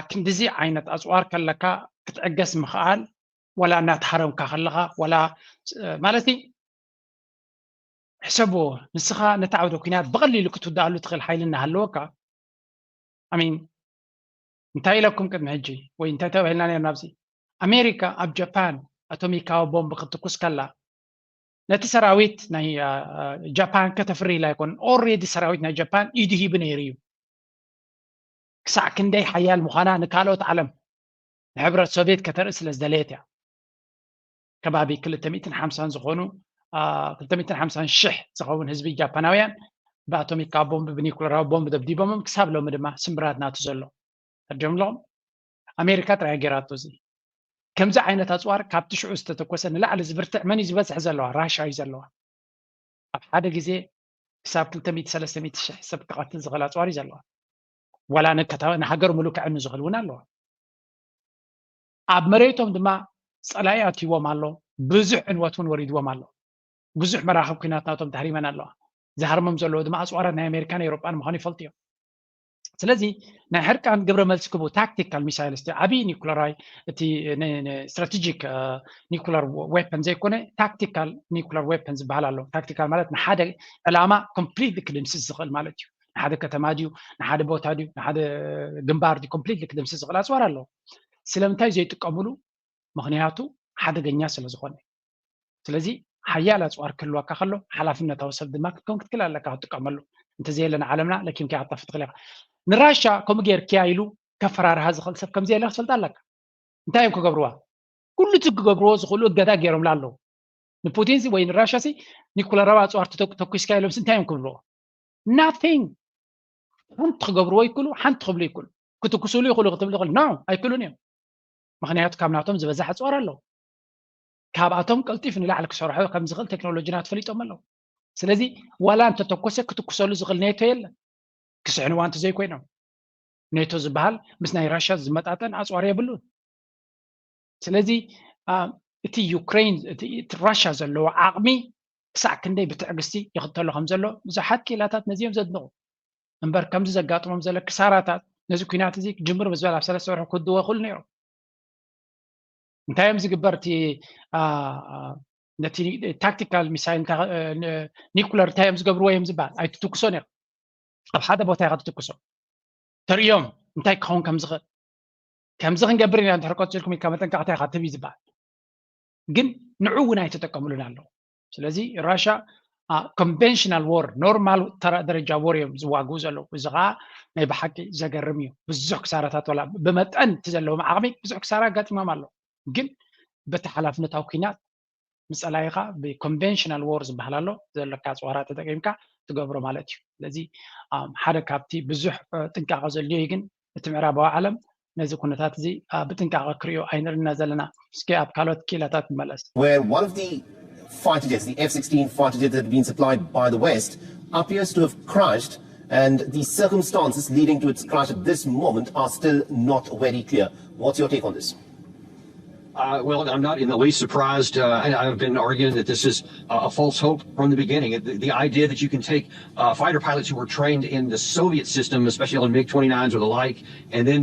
ክንድዚ ዓይነት ኣፅዋር ከለካ ክትዕገስ ምኽኣል፣ ወላ እናተሃረምካ ከለኻ፣ ወላ ማለት ሕሰብዎ፣ ንስኻ ነቲ ዓውደ ኲናት ብቐሊሉ ክትውድኣሉ ትኽእል ሓይሊ እናሃለወካ፣ ኣሚን እንታይ ኢለኩም ቅድሚ ሕጂ ወይ እንታይ ተባሂልና ነርና ኣብዚ? ኣሜሪካ ኣብ ጃፓን ኣቶሚካዊ ቦምብ ክትትኩስ ከላ፣ ነቲ ሰራዊት ናይ ጃፓን ከተፍሪ ኢላ ኣይኮነን። ኦሬዲ ሰራዊት ናይ ጃፓን ኢዱ ሂቡ ነይሩ እዩ። ክሳዕ ክንደይ ሓያል ምዃና ንካልኦት ዓለም ንሕብረት ሶቪየት ከተርኢ ስለ ዝደለየት እያ። ከባቢ ክልተ ሚእትን ሓምሳን ዝኾኑ ክልተ ሚእትን ሓምሳን ሽሕ ዝኸውን ህዝቢ ጃፓናውያን ብኣቶሚካዊ ቦምብ ብኒኩለራዊ ቦምብ ደብዲቦሞም ክሳብ ሎሚ ድማ ስምብራት ናቱ ዘሎ። ተርጀምሎም ኣሜሪካ ጥራይ ገይራቶ። እዚ ከምዚ ዓይነት ኣፅዋር ካብቲ ሽዑ ዝተተኮሰ ንላዕሊ ዝብርትዕ መን እዩ ዝበዝሕ ዘለዋ? ራሻ እዩ ዘለዋ። ኣብ ሓደ ግዜ ክሳብ ክልተ ሚእቲ ሰለስተ ሚእቲ ሽሕ ሰብ ክቐትል ዝኽእል ኣፅዋር እዩ ዘለዋ። ዋላ ንሃገር ሙሉእ ከዕኑ ዝኽእል እውን ኣለዋ። ኣብ መሬቶም ድማ ፀላኢ ኣትይዎም ኣሎ። ብዙሕ ዕንወት እውን ወሪድዎም ኣሎ። ብዙሕ መራኽብ ኩናት ናቶም ተሃሪመን ኣለዋ። ዝሃርሞም ዘለዎ ድማ ኣፅዋራት ናይ ኣሜሪካን ኤውሮጳን ምዃኑ ይፈልጡ እዮም። ስለዚ ናይ ሕርቃን ግብረ መልሲ ክቡ ታክቲካል ሚሳይልስ ዓብዪ ኒኩለራይ እቲ ስትራቴጂክ ኒኩለር ዌፐን ዘይኮነ ታክቲካል ኒኩለር ዌፐን ዝበሃል ኣሎ። ታክቲካል ማለት ንሓደ ዕላማ ኮምፕሊትሊ ክድምስስ ዝኽእል ማለት እዩ። ንሓደ ከተማ ድዩ፣ ንሓደ ቦታ ድዩ፣ ንሓደ ግንባር ድዩ ኮምፕሊትሊ ክድምስስ ዝኽእል ኣፅዋር ኣለዎ። ስለምንታይ ዘይጥቀምሉ? ምኽንያቱ ሓደገኛ ስለ ዝኾነ። ስለዚ ሓያል ኣፅዋር ክህልወካ ከሎ ሓላፍነታዊ ሰብ ድማ ክትከውን ክትክእል ኣለካ ክትጥቀመሉ። እንተዘየለ ንዓለምና ለኪምካ ክትጠፍእ ትኽእል ኢኻ። ንራሻ ከምኡ ጌርክያ ኢሉ ከፈራርሃ ዝኽእል ሰብ ከምዘየለ ክትፈልጥ ኣለካ። እንታይ እዮም ክገብርዋ? ኩሉ እቲ ክገብርዎ ዝኽእሉ እገዳ ገይሮምላ ኣለዉ። ንፑቲንሲ ወይ ንራሻሲ ኒኩለራዊ ኣፅዋር ተተኩስካ ኢሎምሲ እንታይ እዮም ክብልዎ? ናቲንግ። ሓንቲ ክገብርዎ ይክእሉ፣ ሓንቲ ክብሉ ይክእሉ። ክትኩሱሉ ይኽእሉ ክትብሉ ይኽእሉ። ኖ ኣይክእሉን እዮም። ምኽንያቱ ካብ ናቶም ዝበዝሕ ኣፅዋር ኣለዉ። ካብኣቶም ቀልጢፍ ንላዕሊ ክሰርሖ ከም ዝኽእል ቴክኖሎጂና ተፈሊጦም ኣለዉ። ስለዚ ዋላ እንተተኮሰ ክትኩሰሉ ዝኽእል ኔቶ የለን። ክስሕንዋ እንተዘይኮይኖም ኔቶ ዝበሃል ምስ ናይ ራሻ ዝመጣጠን ኣፅዋር የብሉን። ስለዚ እቲ ዩክሬን እቲ ራሻ ዘለዎ ዓቕሚ ክሳዕ ክንደይ ብትዕግስቲ ይኽተሎ ከም ዘሎ ብዙሓት ክኢላታት ነዚኦም ዘድንቑ። እምበር ከምዚ ዘጋጥሞም ዘሎ ክሳራታት ነዚ ኩናት እዚ ክጅምር ምስ በላ ኣብ ሰለስተ ወርሒ ክውድዎ ይኽእሉ ነይሮም። እንታይ እዮም ዝግበር እቲ ነቲ ታክቲካል ሚሳይል ኒኩለር እንታይ እዮም ዝገብርዎ እዮም ዝበሃል ኣይትትኩሶ ነይሩ። ኣብ ሓደ ቦታ ኢኻ ትትኩሶ ተርእዮም እንታይ ክኸውን ከም ዝኽእል። ከምዚ ክንገብር ኢና እንድሕር ቀፂልኩም ኢልካ መጠንቀቕታ ኢኻ ትህብ እዩ ዝበሃል። ግን ንዑ እውን ኣይተጠቀምሉን ኣለዉ። ስለዚ ራሻ ኮንቨንሽናል ዎር ኖርማል ተራ ደረጃ ዎር እዮም ዝዋግኡ ዘለዉ። እዚ ከዓ ናይ ብሓቂ ዘገርም እዩ። ብዙሕ ክሳራታት ዋላ ብመጠን እቲ ዘለዎም ዓቕሚ ብዙሕ ክሳራ ኣጋጢሞም ኣለዉ። ግን በቲ ሓላፍነታዊ ኩናት ምስ ፀላኢኻ ብኮንቨንሽናል ዎር ዝበሃል ኣሎ ዘለካ ኣፅዋራት ተጠቂምካ ትገብሮ ማለት እዩ። ስለዚ ሓደ ካብቲ ብዙሕ ጥንቃቐ ዘድልዮ እዩ። ግን እቲ ምዕራባዊ ዓለም ነዚ ኩነታት እዚ ብጥንቃቐ ክርእዮ ኣይንርእና ዘለና። እስኪ ኣብ ካልኦት ክኢላታት ንመለስ። Where one of the fighter jets, the F sixteen fighter jets that have been supplied by the West, appears to have crashed, and the circumstances leading to its crash at this moment are still not very clear. What's your take on this? Uh, well, I'm not in the least surprised. Uh, I, I've been arguing that this is uh, a false hope from the beginning. The, the idea that you can take uh, fighter pilots who were trained in the Soviet system, especially on MiG twenty-nines or the like, and then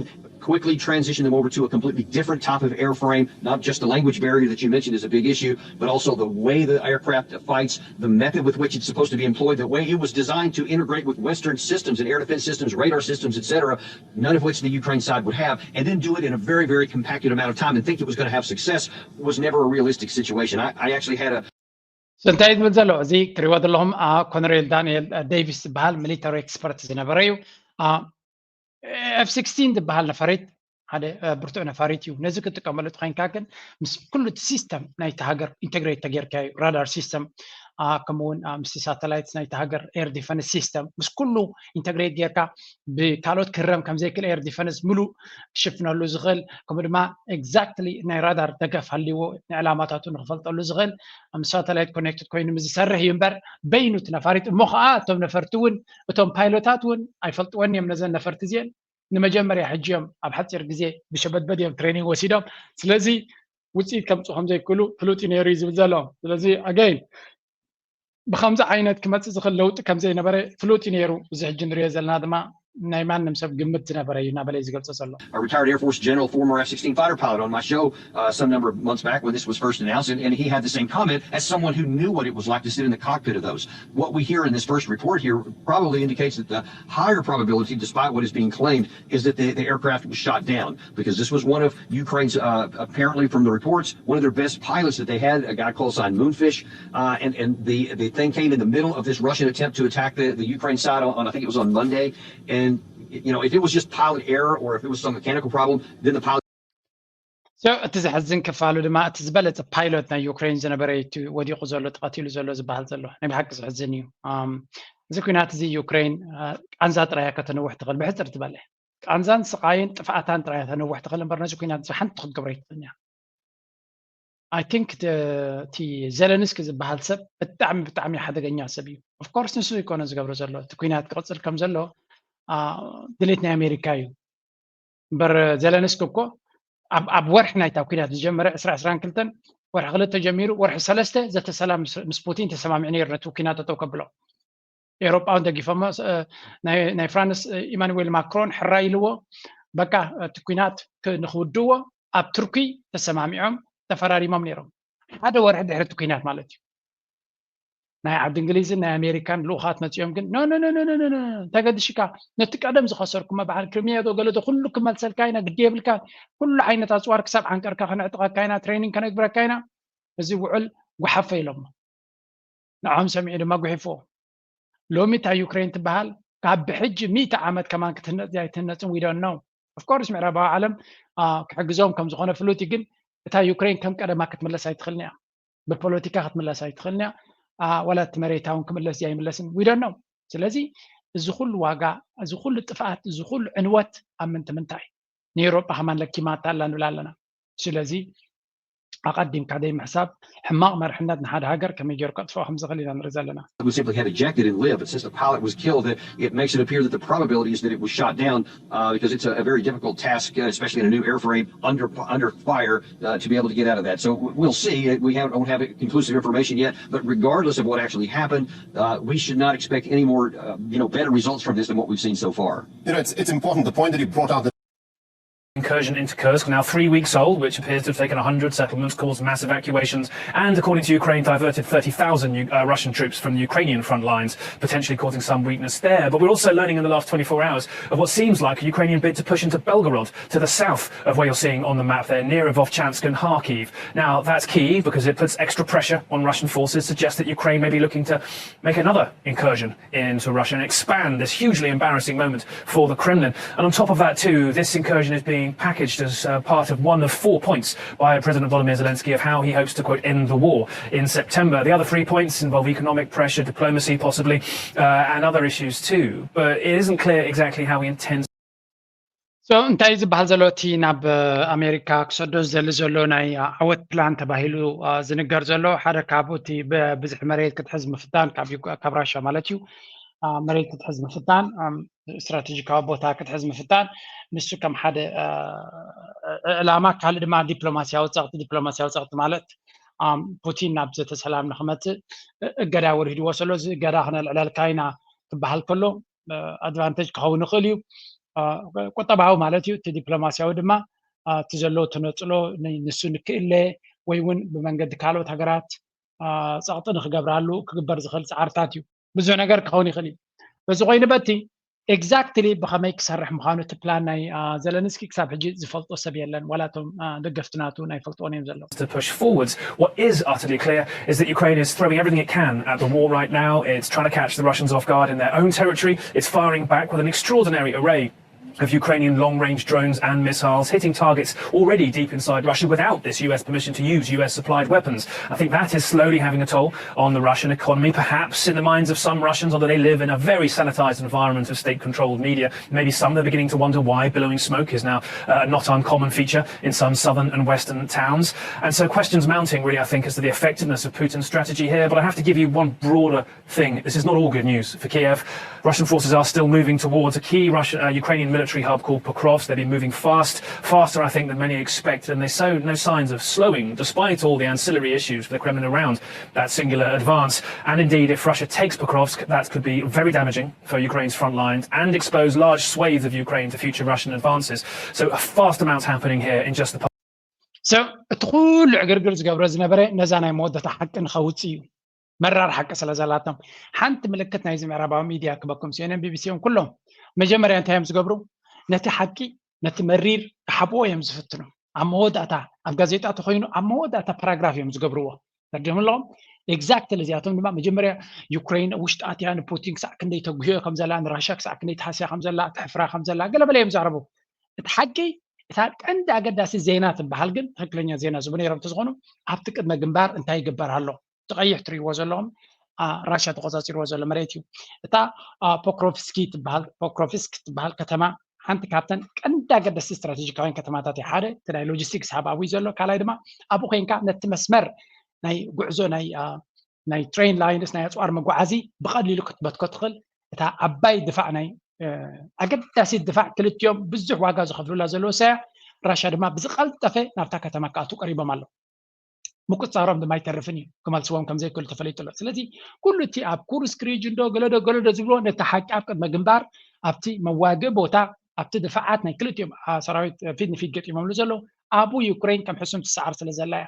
quickly transition them over to a completely different type of airframe. Not just the language barrier that you mentioned is a big issue, but also the way the aircraft fights, the method with which it's supposed to be employed, the way it was designed to integrate with Western systems and air defense systems, radar systems, et cetera, none of which the Ukraine side would have, and then do it in a very, very compacted amount of time and think it was going to have success was never a realistic situation. I, I actually had a እንታይ ዝብል ዘሎ እዚ ትሪእዎ ዘለኹም ኮነሬል ዳንኤል ዴቪስ ዝበሃል ሚሊተሪ ኤክስፐርት ዝነበረ እዩ። ኤፍ ሲክስቲን ዝበሃል ነፈሪት ሓደ ብርቱዕ ነፋሪት እዩ። ነዚ ክትጥቀመሉ ተኮይንካ ግን ምስ ኩሉ እቲ ሲስተም ናይቲ ሃገር ኢንተግሬት ተጌርካ እዩ። ራዳር ሲስተም ከምኡውን ምስቲ ሳተላይትስ ናይቲ ሃገር ኤር ዲፈንስ ሲስተም ምስ ኩሉ ኢንተግሬት ጌርካ ብካልኦት ክረም ከምዘይክእል ኤር ዲፈንስ ምሉእ ክሽፍነሉ ዝኽእል ከምኡ ድማ ኤግዛክትሊ ናይ ራዳር ደገፍ ሃልይዎ ንዕላማታቱ ንክፈልጠሉ ዝኽእል ምስ ሳተላይት ኮኔክትድ ኮይኑ ምስ ዝሰርሕ እዩ እምበር በይኑ እቲ ነፋሪት እሞ ከዓ እቶም ነፈርቲ እውን እቶም ፓይሎታት እውን ኣይፈልጥወን እዮም ነዘን ነፈርቲ እዚአን ንመጀመርያ ሕጂ እዮም ኣብ ሓፂር ግዜ ብሸበድበድ እዮም ትሬኒንግ ወሲዶም ስለዚ ውፅኢት ከምፁ ከምዘይክእሉ ፍሉጥ እዩ ነይሩ እዩ ዝብል ዘሎ ስለዚ ኣገይን ብከምዚ ዓይነት ክመፅእ ዝኽእል ለውጢ ከምዘይነበረ ፍሉጥ እዩ ነይሩ እዚ ሕጂ ንሪኦ ዘለና ድማ ናይ ማንም ሰብ ግምት ዝነበረ እዩ እናበለ እዩ ዝገልፆ ዘሎ a retired Air Force general, former F sixteen fighter pilot, on my show uh, some number of months back when this was first announced, and, and he had the same comment as someone who knew what it was like to sit in the cockpit of those. What we hear in this first report here probably indicates that the higher probability, despite what is being claimed, is that the, the aircraft was shot down because this was one of Ukraine's, uh, apparently from the reports, one of their best pilots that they had, a guy called sign Moonfish, uh, and, and the, the thing came in the middle of this Russian attempt to attack the, the Ukraine side on, on, I think it was on Monday, and you know, if it was just pilot error or if it was some mechanical problem, then the pilot. So እቲ ዘሕዝን ክፋሉ ድማ እቲ ዝበለፀ ፓይሎት ናይ ዩክሬን ዝነበረ እቲ ወዲቁ ዘሎ ተቐቲሉ ዘሎ ዝበሃል ዘሎ ናይ ብሓቂ ዘሕዝን እዩ። እዚ ኩናት እዚ ዩክሬን ቃንዛ ጥራያ ከተንውሕ ትኽእል ብሕፅር ዝበለ ቃንዛን ስቃይን ጥፍኣታን ጥራያ ተንውሕ ትኽእል እምበር ነዚ ኩናት እዚ ሓንቲ ክትገብሮ ኣይትኽእልን እያ። I think እቲ ዘለንስኪ ዝበሃል ሰብ ብጣዕሚ ብጣዕሚ ሓደገኛ ሰብ እዩ። Of course ንሱ ዘይኮነ ዝገብሮ ዘሎ እቲ ኩናት ክቕፅል ከም ዘሎ ድሌት ናይ ኣሜሪካ እዩ። እምበር ዘለንስኪ እኮ ኣብ ወርሒ ናይታ ኩናት ዝጀመረ ዕስራ ዕስራን ክልተን ወርሒ ክልተ ጀሚሩ ወርሒ ሰለስተ ዘተሰላም ምስ ፑቲን ተሰማሚዑ ነይሩ ነቲ ኩናት ጠጠው ከብሎ። ኤውሮጳውን ደጊፎሞ ናይ ፍራንስ ኢማኑዌል ማክሮን ሕራይ ኢልዎ በቃ እቲ ኩናት ንክውድዎ ኣብ ቱርኪ ተሰማሚዖም ተፈራሪሞም ነይሮም ሓደ ወርሒ ድሕሪ እቲ ኩናት ማለት እዩ ናይ ዓዲ እንግሊዝን ናይ ኣሜሪካን ልኡኻት መፂኦም ግን ኖ ኖ ኖ ኖ ኖ ኖ ተገድሽካ ነቲ ቀደም ዝኸሰርኩሞ በዓል ክርሚያ ዶ ገለ ዶ ኩሉ ክመልሰልካ ኢና ግዲ የብልካ ኩሉ ዓይነት ኣፅዋር ክሳብ ዓንቀርካ ከነዕጥቐካ ኢና ትሬኒንግ ከነግብረካ ኢና እዚ ውዕል ጓሓፈ ኢሎሞ ንዖም ሰሚዑ ድማ ጉሒፍዎ ሎሚ እታ ዩክሬን ትበሃል ካብ ብሕጂ ሚእቲ ዓመት ከማን ክትህነፅ ድያ ኣይትህነፅን we don't know of course ምዕራባዊ ዓለም ክሕግዞም ከም ዝኾነ ፍሉጥ ግን እታ ዩክሬን ከም ቀደማ ክትምለስ ኣይትኽእልን እያ ብፖለቲካ ክትምለስ ኣይትኽእልን እያ ዋላ እቲ መሬታ እውን ክምለስ ድያ ኣይምለስን we don't know ስለዚ እዚ ኩሉ ዋጋ እዚ ኩሉ ጥፍኣት እዚ ኩሉ ዕንወት ኣብ ምንቲ ምንታይ ንኤውሮጳ ከማን ለኪማታ ኣላ ንብል ኣለና ስለዚ ኣቐዲምካ ዘይምሕሳብ ሕማቕ መርሕነት ንሓደ ሃገር ከመይ ገይሩ ከጥፍኦ ከም ዝኽእል ኢና ንርኢ ዘለና We simply have ejected and live. But since the pilot was killed, it, it makes it appear that the probability is that it was shot down uh, because it's a, a very difficult task, uh, especially in a new airframe under under fire, uh, to be able to get out of that. So we'll see. We have, don't have conclusive information yet, but regardless of what actually happened, uh, we should not expect any more, uh, you know, better results from this than what we've seen so far. You know, it's, it's important the point that you brought out. That incursion into Kursk, now three weeks old, which appears to have taken a hundred settlements, caused mass evacuations, and, according to Ukraine, diverted thirty thousand uh, Russian troops from the Ukrainian front lines, potentially causing some weakness there. But we're also learning in the last twenty-four hours of what seems like a Ukrainian bid to push into Belgorod, to the south of where you're seeing on the map there, near Vovchansk and Kharkiv. Now, that's key because it puts extra pressure on Russian forces, suggests that Ukraine may be looking to make another incursion into Russia and expand this hugely embarrassing moment for the Kremlin. And on top of that, too, this incursion is being packaged as uh, part of one of four points by President Volodymyr Zelensky of how he hopes to, quote, end the war in September. The other three points involve economic pressure, diplomacy, possibly, uh, and other issues, too. But it isn't clear exactly how he intends. So እንታይ ዝበሃል ዘሎ እቲ ናብ ኣሜሪካ ክሰዶ ዝደሊ ዘሎ ናይ ዓወት ፕላን ተባሂሉ ዝንገር ዘሎ ሓደ ካብ እቲ ብዝሒ መሬት ክትሕዝ ምፍታን ካብ ራሻ ማለት እዩ መሬት ክትሕዝ ምፍታን ስትራቴጂካዊ ቦታ ክትሕዝ ምፍታን ንሱ ከም ሓደ ዕላማ ካልእ ድማ ዲፕሎማሲያዊ ፀቕቲ ዲፕሎማሲያዊ ፀቕቲ ማለት ፑቲን ናብ ዘተሰላም ንክመፅእ እገዳ ወሪድዎ ዘሎ እዚ እገዳ ክነልዕለልካ ኢና ክበሃል ከሎ ኣድቫንቴጅ ክኸውን ይኽእል እዩ ቁጠባዊ ማለት እዩ። እቲ ዲፕሎማስያዊ ድማ እቲ ዘሎ ተነፅሎ ንሱ ንክእለ ወይ እውን ብመንገዲ ካልኦት ሃገራት ፀቕጢ ንክገብራሉ ክግበር ዝኽእል ፃዕርታት እዩ። ብዙሕ ነገር ክኸውን ይኽእል እዩ። በዚ ኮይኑ በቲ exactly ብኸመይ ክሰርሕ ምዃኑ እቲ ፕላን ናይ ዘለንስኪ ክሳብ ሕጂ ዝፈልጦ ሰብ የለን። ዋላ እቶም ደገፍቲ ናቱ ናይ ፈልጥዎን እዮም ዘለዉ። To push forwards. What is utterly clear is that Ukraine is throwing everything it can at the war right now. It's trying to catch the Russians off guard in their own territory. It's firing back with an extraordinary array of Ukrainian long-range drones and missiles hitting targets already deep inside Russia without this U S permission to use U S supplied weapons. I think that is slowly having a toll on the Russian economy, perhaps in the minds of some Russians, although they live in a very sanitized environment of state-controlled media. Maybe some are beginning to wonder why billowing smoke is now uh, a not uncommon feature in some southern and western towns. And so questions mounting, really, I think, as to the effectiveness of Putin's strategy here. But I have to give you one broader thing. This is not all good news for Kiev. Russian forces are still moving towards a key Russian, uh, Ukrainian military hub called Pokrovsk. They've been moving fast, faster, I think, than many expected, and they show no signs of slowing, despite all the ancillary issues for the Kremlin around that singular advance. And indeed, if Russia takes Pokrovsk, that could be very damaging for Ukraine's front lines and expose large swathes of Ukraine to future Russian advances. So a vast amount happening here in just the past. So, እቲ ኩሉ ዕግርግር ዝገብረ ዝነበረ ነዛ ናይ መወዳእታ ሓቂ ንኸውፅእ እዩ። መራር ሓቂ ስለ ዘላቶም። ሓንቲ ምልክት ናይዚ ምዕራባዊ ሚድያ ክበኩም፣ CNN፣ ቢቢሲ ን ኩሎም መጀመርያ እንታይ እዮም ዝገብሩ? ነቲ ሓቂ፣ ነቲ መሪር ክሓብዎ እዮም ዝፍትኑ። ኣብ መወዳእታ፣ ኣብ ጋዜጣ ተኮይኑ ኣብ መወዳእታ ፓራግራፍ እዮም ዝገብርዎ። ተርዲኦም ኣለኹም? Exactly እዚኣቶም ድማ መጀመርያ ዩክሬን ውሽጢ ኣትያ ንፑቲን ክሳዕ ክንደይ ተጉህዮ ከም ዘላ፣ ንራሽያ ክሳዕ ክንደይ ተሃስያ ከም ዘላ፣ ተሕፍራ ከም ዘላ ገለ በለ እዮም ዛረቡ። እቲ ሓቂ፣ እታ ቀንዲ ኣገዳሲ ዜና ትበሃል ግን፣ ትክክለኛ ዜና ዝቡ ነይሮም ተዝኾኑ፣ ኣብቲ ቅድመ ግንባር እንታይ ይግበር ኣሎ? እቲ ቀይሕ ትርእይዎ ዘለኹም ራሽያ ተቆፃፂርዎ ዘሎ መሬት እዩ። እታ ፖክሮቭስኪ ትበሃል፣ ፖክሮቭስክ ትበሃል ከተማ ሓንቲ ካብተን ቀንዲ ኣገደስቲ ስትራቴጂካውያን ከተማታት እያ። ሓደ እቲ ናይ ሎጂስቲክስ ሃብ ኣብኡ እዩ ዘሎ፣ ካልኣይ ድማ ኣብኡ ኮይንካ ነቲ መስመር ናይ ጉዕዞ ናይ ናይ ትሬን ላይንስ ናይ ኣፅዋር መጓዓዚ ብቐሊሉ ክትበትኮ ትኽእል እታ ዓባይ ድፋዕ ናይ ኣገዳሲት ድፋዕ ክልቲኦም ብዙሕ ዋጋ ዝኸፍሉላ ዘለዉ ሰያ ራሽያ ድማ ብዝቐልጠፈ ናብታ ከተማ ክኣቱ ቀሪቦም ኣለዉ። ምቁፅፃሮም ድማ ኣይተርፍን እዩ፣ ክመልስዎም ከም ዘይክእሉ ተፈሊጡ ኣሎ። ስለዚ ኩሉ እቲ ኣብ ኩርስክ ሪጅን ዶ ገለዶ ገለዶ ዝብልዎ ነቲ ሓቂ ኣብ ቅድመ ግንባር ኣብቲ መዋግእ ቦታ ኣብቲ ድፋዓት ናይ ክልቲኦም ሰራዊት ፊት ንፊት ገጢሞምሉ ዘለዉ ኣብኡ ዩክሬን ከም ሕሱም ትሰዓር ስለ ዘላ እያ።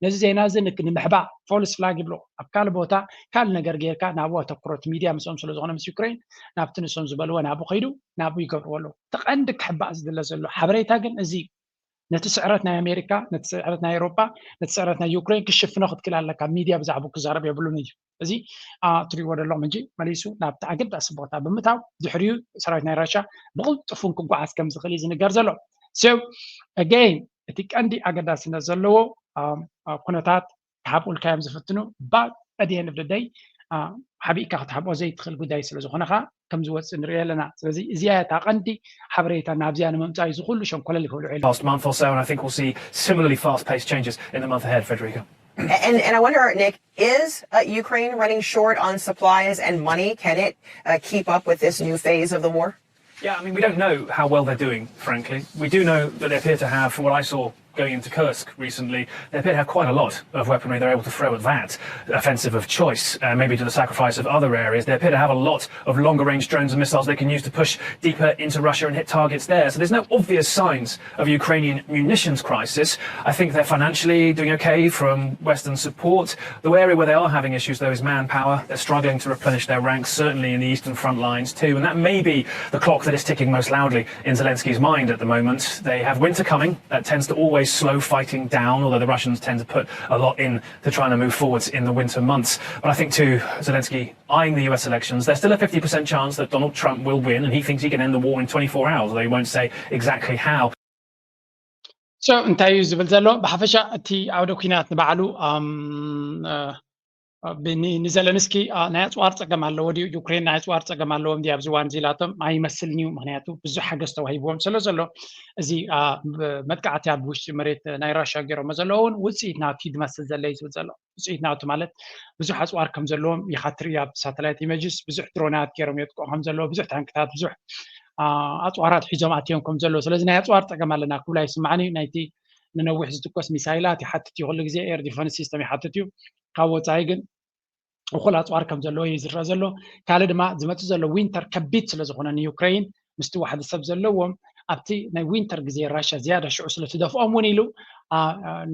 ነዚ ዜና እዚ ንምሕባእ ፎልስ ፍላግ ይብሎ ኣብ ካልእ ቦታ ካልእ ነገር ጌርካ ናብኡ ኣተኩሮት ሚድያ ምስኦም ስለ ዝኾነ ምስ ዩክሬን ናብቲ ንሶም ዝበልዎ ናብኡ ከይዱ ናብኡ ይገብርዎ ኣለዉ። እቲ ቀንዲ ክሕባእ ዝድለ ዘሎ ሓበሬታ ግን እዚ እዩ። ነቲ ስዕረት ናይ ኣሜሪካ፣ ነቲ ስዕረት ናይ ኤውሮጳ፣ ነቲ ስዕረት ናይ ዩክሬን ክሽፍኖ ክትክእል ኣለካ። ሚድያ ብዛዕባኡ ክዛረብ የብሉን እዩ። እዚ ትሪእዎ ዘለኹም ሕጂ መሊሱ ናብቲ ኣገዳሲ ቦታ ብምእታው ድሕሪኡ ሰራዊት ናይ ራሻ ብቕልጥፉን ክጓዓዝ ከም ዝኽእል እዩ ዝንገር ዘሎ። So again እቲ ቀንዲ ኣገዳስነት ዘለዎ ኩነታት ክሓብኡልካ እዮም ዝፍትኑ። But at the end of the day ሓቢእካ ክትሓብኦ ዘይትኽእል ጉዳይ ስለ ዝኾነ ከዓ ከም ዝወፅእ ንሪኦ ኣለና። ስለዚ እዚኣ እታ ቀንዲ ሓበሬታ ናብዚኣ ንምምፃእ እዩ ዝኩሉ ሸንኮለል ይኽብሉ ዒሉ። Past month or so, and I think we'll see similarly fast-paced changes in the month ahead, Frederica. And, and I wonder, Nick, is uh, Ukraine running short on supplies and money? Can it uh, keep up with this new phase of the war? Yeah, I mean, we don't know how well they're doing, frankly. We do know that they appear to have, from what I saw going into Kursk recently, they appear to have quite a lot of weaponry they're able to throw at that offensive of choice, uh, maybe to the sacrifice of other areas. They appear to have a lot of longer range drones and missiles they can use to push deeper into Russia and hit targets there. So there's no obvious signs of a Ukrainian munitions crisis. I think they're financially doing okay from Western support. The area where they are having issues, though, is manpower. They're struggling to replenish their ranks, certainly in the eastern front lines too. And that may be the clock that is ticking most loudly in Zelensky's mind at the moment. They have winter coming. That tends to always slow fighting down, although the Russians tend to put a lot in to trying to move forwards in the winter months. But I think, too, Zelensky eyeing the U S elections, there's still a fifty percent chance that Donald Trump will win, and he thinks he can end the war in twenty-four hours, although he won't say exactly how. So እንታይ እዩ ዝብል ዘሎ? ብሓፈሻ እቲ ዓውደ ኩናት ንባዕሉ ንዘለንስኪ ናይ ኣፅዋር ፀገም ኣለዎ ድዩ? ዩክሬን ናይ ኣፅዋር ፀገም ኣለዎም ድዩ ኣብዚ እዋን እዚ ኢላቶም ኣይመስልን እዩ። ምክንያቱ ብዙሕ ሓገዝ ተዋሂብዎም ስለ ዘሎ እዚ መጥቃዕቲ ኣብ ውሽጢ መሬት ናይ ራሽያ ገይሮሞ ዘለዉ እውን ውፅኢት ናቱ እዩ ዝመስል ዘሎ እዩ ዝብል ዘሎ። ውፅኢት ናቱ ማለት ብዙሕ ኣፅዋር ከም ዘለዎም ኢኻ ትርኢ። ኣብ ሳተላይት ኢመጅስ ብዙሕ ድሮናት ገይሮም የጥቅዑ ከም ዘለዉ፣ ብዙሕ ታንክታት፣ ብዙሕ ኣፅዋራት ሒዞም ኣትዮም ከም ዘለዉ። ስለዚ ናይ ኣፅዋር ፀገም ኣለና ክብሉ ኣይስማዕን እዩ። ናይቲ ንነዊሕ ዝትኮስ ሚሳይላት ይሓትት እዩ፣ ኩሉ ግዜ ኤር ዲፈንስ ሲስተም ይሓትት እዩ። ካብ ወፃኢ ግን እኹል ኣፅዋር ከም ዘለዎ እዩ ዝረአ ዘሎ። ካልእ ድማ ዝመፅእ ዘሎ ዊንተር ከቢድ ስለ ዝኾነ ንዩክሬን ምስቲ ዋሕዲ ሰብ ዘለዎም ኣብቲ ናይ ዊንተር ግዜ ራሽያ ዝያዳ ሽዑ ስለ ትደፍኦም እውን ኢሉ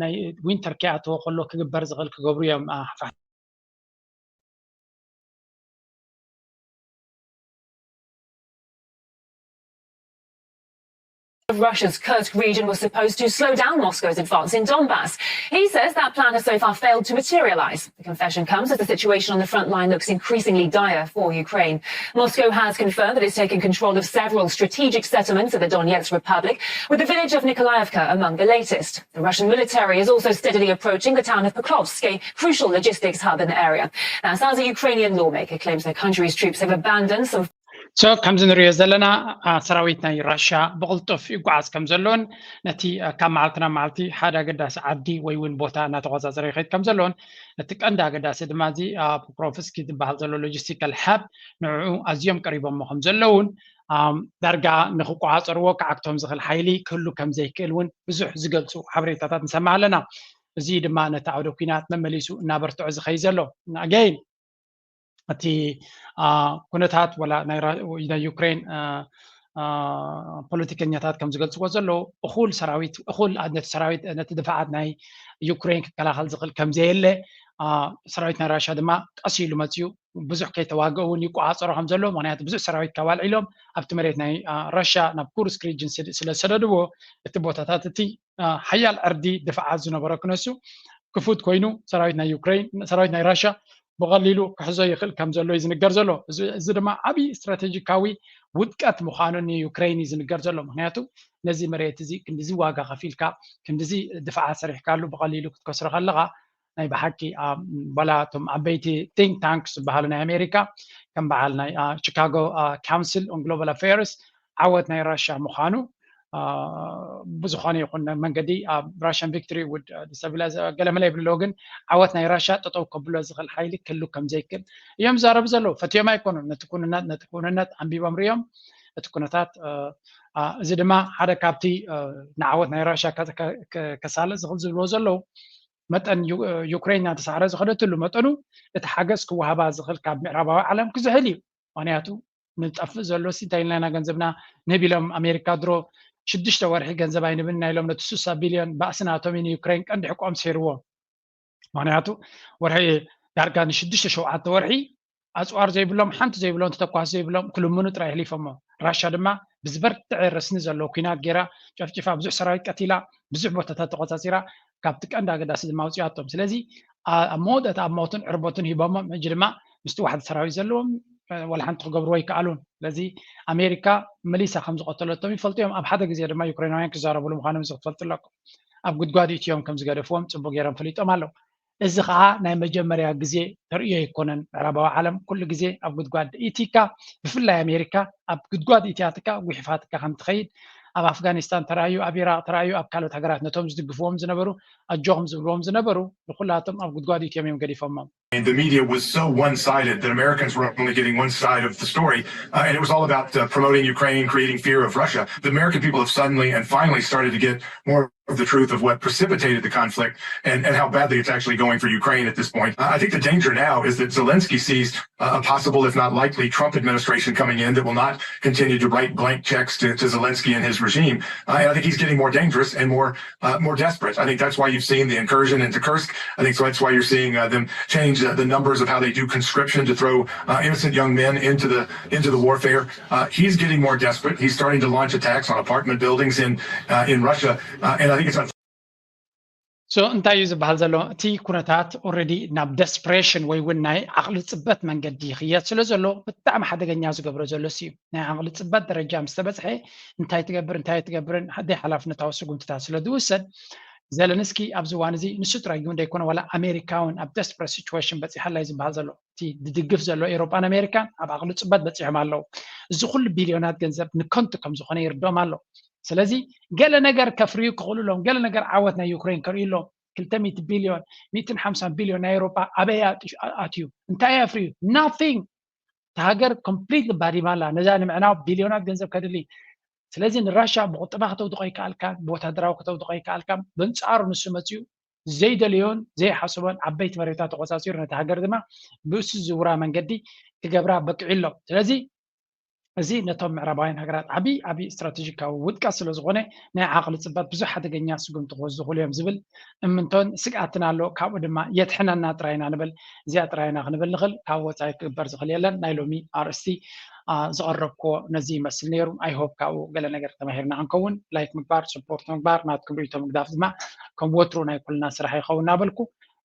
ናይ ዊንተር ከይኣተወ ከሎ ክግበር ዝኽእል ክገብሩ እዮም። Russia's Kursk region was supposed to slow down Moscow's advance in Donbass. He says that plan has so far failed to materialize. The confession comes as the situation on the front line looks increasingly dire for Ukraine. Moscow has confirmed that it's taken control of several strategic settlements in the Donetsk Republic, with the village of Nikolaevka among the latest. The Russian military is also steadily approaching the town of Pokrovsk, a crucial logistics hub in the area. Now, as a Ukrainian lawmaker claims their country's troops have abandoned some So ከምዚ ንሪኦ ዘለና ሰራዊት ናይ ራሽያ ብቕልጡፍ ይጓዓዝ ከም ዘሎን ነቲ ካብ መዓልቲ ናብ መዓልቲ ሓደ ኣገዳሲ ዓዲ ወይ እውን ቦታ እናተቆፃፀረ ይኸይድ ከም ዘሎን እቲ ቀንዲ ኣገዳሲ ድማ እዚ ፖክሮቭስኪ ዝበሃል ዘሎ ሎጂስቲካል ሀብ ንዕኡ ኣዝዮም ቀሪቦሞ ከም ዘለውን ዳርጋ ንክቆፃፀርዎ ክዓግቶም ዝኽእል ሓይሊ ክህሉ ከም ዘይክእል እውን ብዙሕ ዝገልፁ ሓበሬታታት ንሰምዕ ኣለና። እዚ ድማ ነቲ ዓውደ ኲናት መመሊሱ እናበርትዖ ዝኸይድ ዘሎ ኣገይን እቲ ኩነታት ወላ ናይ ዩክሬን ፖለቲከኛታት ከም ዝገልፅዎ ዘለዉ እኹል ሰራዊት እኹል ነቲ ሰራዊት ነቲ ድፋዓት ናይ ዩክሬን ክከላኸል ዝኽእል ከም ዘየለ ሰራዊት ናይ ራሽያ ድማ ቀስ ኢሉ መፅኡ ብዙሕ ከይተዋገ እውን ይቆፃፀሮ ከም ዘሎ ምክንያቱ ብዙሕ ሰራዊት ካብ ኣልዒሎም ኣብቲ መሬት ናይ ራሽያ ናብ ኩርስክ ሪጅን ስለዝሰደድዎ እቲ ቦታታት እቲ ሓያል ዕርዲ ድፋዓት ዝነበሮ ክነሱ ክፉት ኮይኑ ሰራዊት ናይ ዩክሬን ሰራዊት ናይ ራሽያ ብቐሊሉ ክሕዞ ይኽእል ከም ዘሎ እዩ ዝንገር ዘሎ። እዚ ድማ ዓብዪ ስትራቴጂካዊ ውድቀት ምዃኑ ንዩክሬን እዩ ዝንገር ዘሎ። ምክንያቱ ነዚ መሬት እዚ ክንዲዚ ዋጋ ከፊልካ ክንዲዚ ድፋዓ ሰሪሕካሉ ብቐሊሉ ክትከስሮ ከለኻ ናይ ብሓቂ ዋላ እቶም ዓበይቲ ቲንክ ታንክስ ዝበሃሉ ናይ ኣሜሪካ ከም በዓል ናይ ቺካጎ ካውንስል ኦን ግሎባል ኣፌርስ ዓወት ናይ ራሽያ ምዃኑ ብዝኾነ ይኹን መንገዲ ኣብ ራሽያን ቪክቶሪ ውድ ዲስታቢላይዝ ገለመለ ይብልለዎ ግን ዓወት ናይ ራሽያ ጠጠው ከብሎ ዝኽእል ሓይሊ ክህሉ ከም ዘይክእል እዮም ዝዛረቡ ዘለዉ። ፈትዮም ኣይኮኑን ነቲ ኩንነት ነቲ ክውንነት ኣንቢቦም ርዮም እቲ ኩነታት እዚ ድማ ሓደ ካብቲ ንዓወት ናይ ራሽያ ከሳልእ ዝኽእል ዝብልዎ ዘለዉ መጠን ዩክሬን እናተሳዕረ ዝኸደትሉ መጠኑ እቲ ሓገዝ ክወሃባ ዝኽእል ካብ ምዕራባዊ ዓለም ክዝሕል እዩ። ምክንያቱ ንጠፍእ ዘሎ ሲ እንታይ ኢልና ኢና ገንዘብና ንህብ ኢሎም ኣሜሪካ ድሮ ሽዱሽተ ወርሒ ገንዘብ ኣይንብን ኢና ኢሎም ነቲ ስሳ ቢልዮን ባእሲ ናቶም እዩ ንዩክሬን ቀንዲ ሕቆም ስሒርዎ። ምክንያቱ ወርሒ ዳርጋ ንሽዱሽተ ሸውዓተ ወርሒ ኣፅዋር ዘይብሎም ሓንቲ ዘይብሎም ተተኳሲ ዘይብሎም ክልምኑ ጥራይ ኣሕሊፎሞ። ራሻ ድማ ብዝበርትዐ ረስኒ ዘለዎ ኲናት ገይራ ጨፍጭፋ ብዙሕ ሰራዊት ቀቲላ ብዙሕ ቦታታት ተቆፃፂራ ካብቲ ቀንዲ ኣገዳሲ ድማ ኣውፂኣቶም። ስለዚ ኣብ መወዳእታ ኣብ ሞትን ዕርበቱን ሂቦሞም ሕጂ ድማ ምስቲ ዋሕዲ ሰራዊት ዘለዎም ወላ ሓንቲ ክገብርዎ ኣይከኣሉን። ስለዚ ኣሜሪካ መሊሳ ከም ዝቐተለቶም ይፈልጡ እዮም። ኣብ ሓደ ግዜ ድማ ዩክሬናውያን ክዛረብሉ ምዃኖም እዚ ክትፈልጡ ኣለኩም። ኣብ ጉድጓድ ኢትዮም ከም ዝገደፍዎም ፅቡቅ ገይሮም ፈሊጦም ኣለዉ። እዚ ከዓ ናይ መጀመርያ ግዜ ተርእዮ ኣይኮነን። ምዕራባዊ ዓለም ኩሉ ግዜ ኣብ ጉድጓድ ኢቲካ ብፍላይ ኣሜሪካ ኣብ ጉድጓድ ኢትያትካ ጉሒፋትካ ከም ትኸይድ ኣብ ኣፍጋኒስታን ተራእዩ፣ ኣብ ኢራቅ ተራእዩ፣ ኣብ ካልኦት ሃገራት ነቶም ዝድግፍዎም ዝነበሩ ኣጆኹም ዝብልዎም ዝነበሩ ንኩላቶም ኣብ ጉድጓድ ኢትዮም እዮም ገዲፎሞም። The media was so one sided that Americans were only getting one side of the story. Uh, and it was all about uh, promoting Ukraine, creating fear of Russia. The American people have suddenly and finally started to get more of the truth of what precipitated the conflict and, and how badly it's actually going for Ukraine at this point. I think the danger now is that Zelensky sees a possible, if not likely, Trump administration coming in that will not continue to write blank checks to, to Zelensky and his regime. Uh, and I think he's getting more dangerous and more uh, more desperate. I think that's why you've seen the incursion into Kursk. I think so that's why you're seeing uh, them change the, the numbers of how they do conscription to throw uh, innocent young men into the into the warfare. Uh, he's getting more desperate. He's starting to launch attacks on apartment buildings in uh, in Russia, uh, and I think it's unfortunate. So እንታይ እዩ ዝበሃል ዘሎ? እቲ ኩነታት already ናብ desperation ወይ እውን ናይ ዓቕሊ ፅበት መንገዲ ይኽየድ ስለ ዘሎ ብጣዕሚ ሓደገኛ ዝገብሮ ዘሎ እዩ። ናይ ዓቕሊ ፅበት ደረጃ ምስ ተበፅሐ እንታይ ትገብር እንታይ ትገብርን ደይ ሓላፍነታዊ ስጉምትታት ስለ ዝውሰድ ዘለንስኪ ኣብዚ እዋን እዚ ንሱ ጥራይ እውን ደይኮነ ዋላ ኣሜሪካ እውን ኣብ desperate situation በፂሓ ኣላ እዩ ዝበሃል ዘሎ። እቲ ዝድግፍ ዘሎ ኤውሮጳን ኣሜሪካን ኣብ ዓቕሊ ፅበት በፂሖም ኣለዉ። እዚ ኩሉ ቢልዮናት ገንዘብ ንከንቱ ከም ዝኾነ ይርድኦም ኣሎ። ስለዚ ገለ ነገር ከፍርዩ ክኽእሉ ኣለዎም። ገለ ነገር ዓወት ናይ ዩክሬን ከርእዩ ኣለዎም። ክልተ ሚእቲ ቢልዮን ሚእትን ሓምሳን ቢልዮን ናይ ኤውሮጳ ኣበይ ኣትዩ? እንታይ ኣፍርዩ? Nothing። እታ ሃገር completely ባዲማ ኣላ። ነዛ ንምዕናው ቢልዮናት ገንዘብ ከድሊ። ስለዚ ንራሻ ብቁጠባ ከተውድቆ ይከኣልካ፣ ብወታደራዊ ከተውድቆ ይከኣልካ። በንጻሩ ንሱ መጺኡ ዘይደለዮን ዘይሓሰቦን ዓበይቲ መሬታት ተቆጻጺሩ ነቲ ሃገር ድማ ብእሱ ዝውራ መንገዲ ክገብራ በቂዑ ኣሎ። ስለዚ እዚ ነቶም ምዕራባውያን ሃገራት ዓብዪ ዓብዪ ስትራቴጂካዊ ውድቀት ስለ ዝኾነ ናይ ዓቕሊ ፅበት ብዙሕ ሓደገኛ ስጉምቲ ክወስዱ ይኽእሉ እዮም ዝብል እምንቶን ስግኣትን ኣሎ። ካብኡ ድማ የድሕነና ጥራይ ኢና ንብል። እዚኣ ጥራይ ኢና ክንብል ንኽእል። ካብ ወፃኢ ክግበር ዝኽእል የለን። ናይ ሎሚ ኣርእስቲ ዝቐረብክዎ ነዚ ይመስል ነይሩ። I hope ካብኡ ገለ ነገር ተማሂርና ክንከውን። ላይክ ምግባር፣ ስፖርት ምግባር፣ ናትኩም ርእይቶ ምግዳፍ ድማ ከም ወትሩ ናይ ኩልና ስራሕ ይኸውን እናበልኩ፣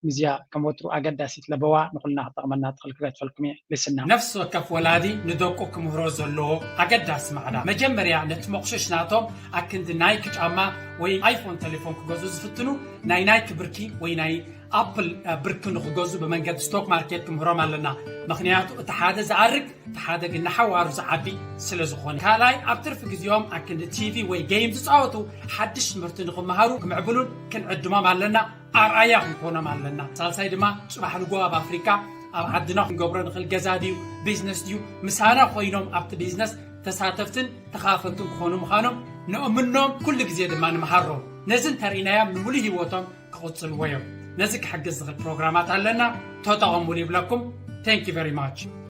ምስዚኣ ከም ወትሩ ኣገዳሲት ለበዋ ንኹልና ክጠቕመና ትኽእል ክገድፈልኩም እየ። ልስና ነፍሲ ወከፍ ወላዲ ንደቁ ክምህሮ ዘለዎ ኣገዳሲ ማዕዳ፣ መጀመርያ ነቲ መቑሽሽ ናቶም ኣክንዲ ናይክ ጫማ ወይ ኣይፎን ቴሌፎን ክገዝኡ ዝፍትኑ ናይ ናይክ ብርኪ ወይ ናይ ኣፕል ብርኪ ንክገዝኡ ብመንገዲ ስቶክ ማርኬት ክምህሮም ኣለና። ምክንያቱ እቲ ሓደ ዝኣርግ እቲ ሓደ ግን ንሓዋሩ ዝዓቢ ስለ ዝኾነ። ካልኣይ ኣብ ትርፊ ግዜኦም ኣክንዲ ቲቪ ወይ ጌም ዝፃወቱ ሓድሽ ትምህርቲ ንክመሃሩ ክምዕብሉን ክንዕድሞም ኣለና። ኣርኣያ ክንኮኖም ኣለና። ሳልሳይ ድማ ፅባሕ ንጎ ኣብ ኣፍሪካ ኣብ ዓድና ክንገብሮ ንኽእል ገዛ ድዩ ቢዝነስ ድዩ ምሳና ኮይኖም ኣብቲ ቢዝነስ ተሳተፍትን ተኻፈልትን ክኾኑ ምዃኖም ንእምኖም። ኩሉ ግዜ ድማ ንምሃሮም። ነዚ እንተርኢናዮም ንምሉእ ህይወቶም ክቕፅልዎ እዮም። ነዚ ክሕግዝ ዝኽእል ፕሮግራማት ኣለና። ተጠቐሙሉ ይብለኩም። Thank you very much።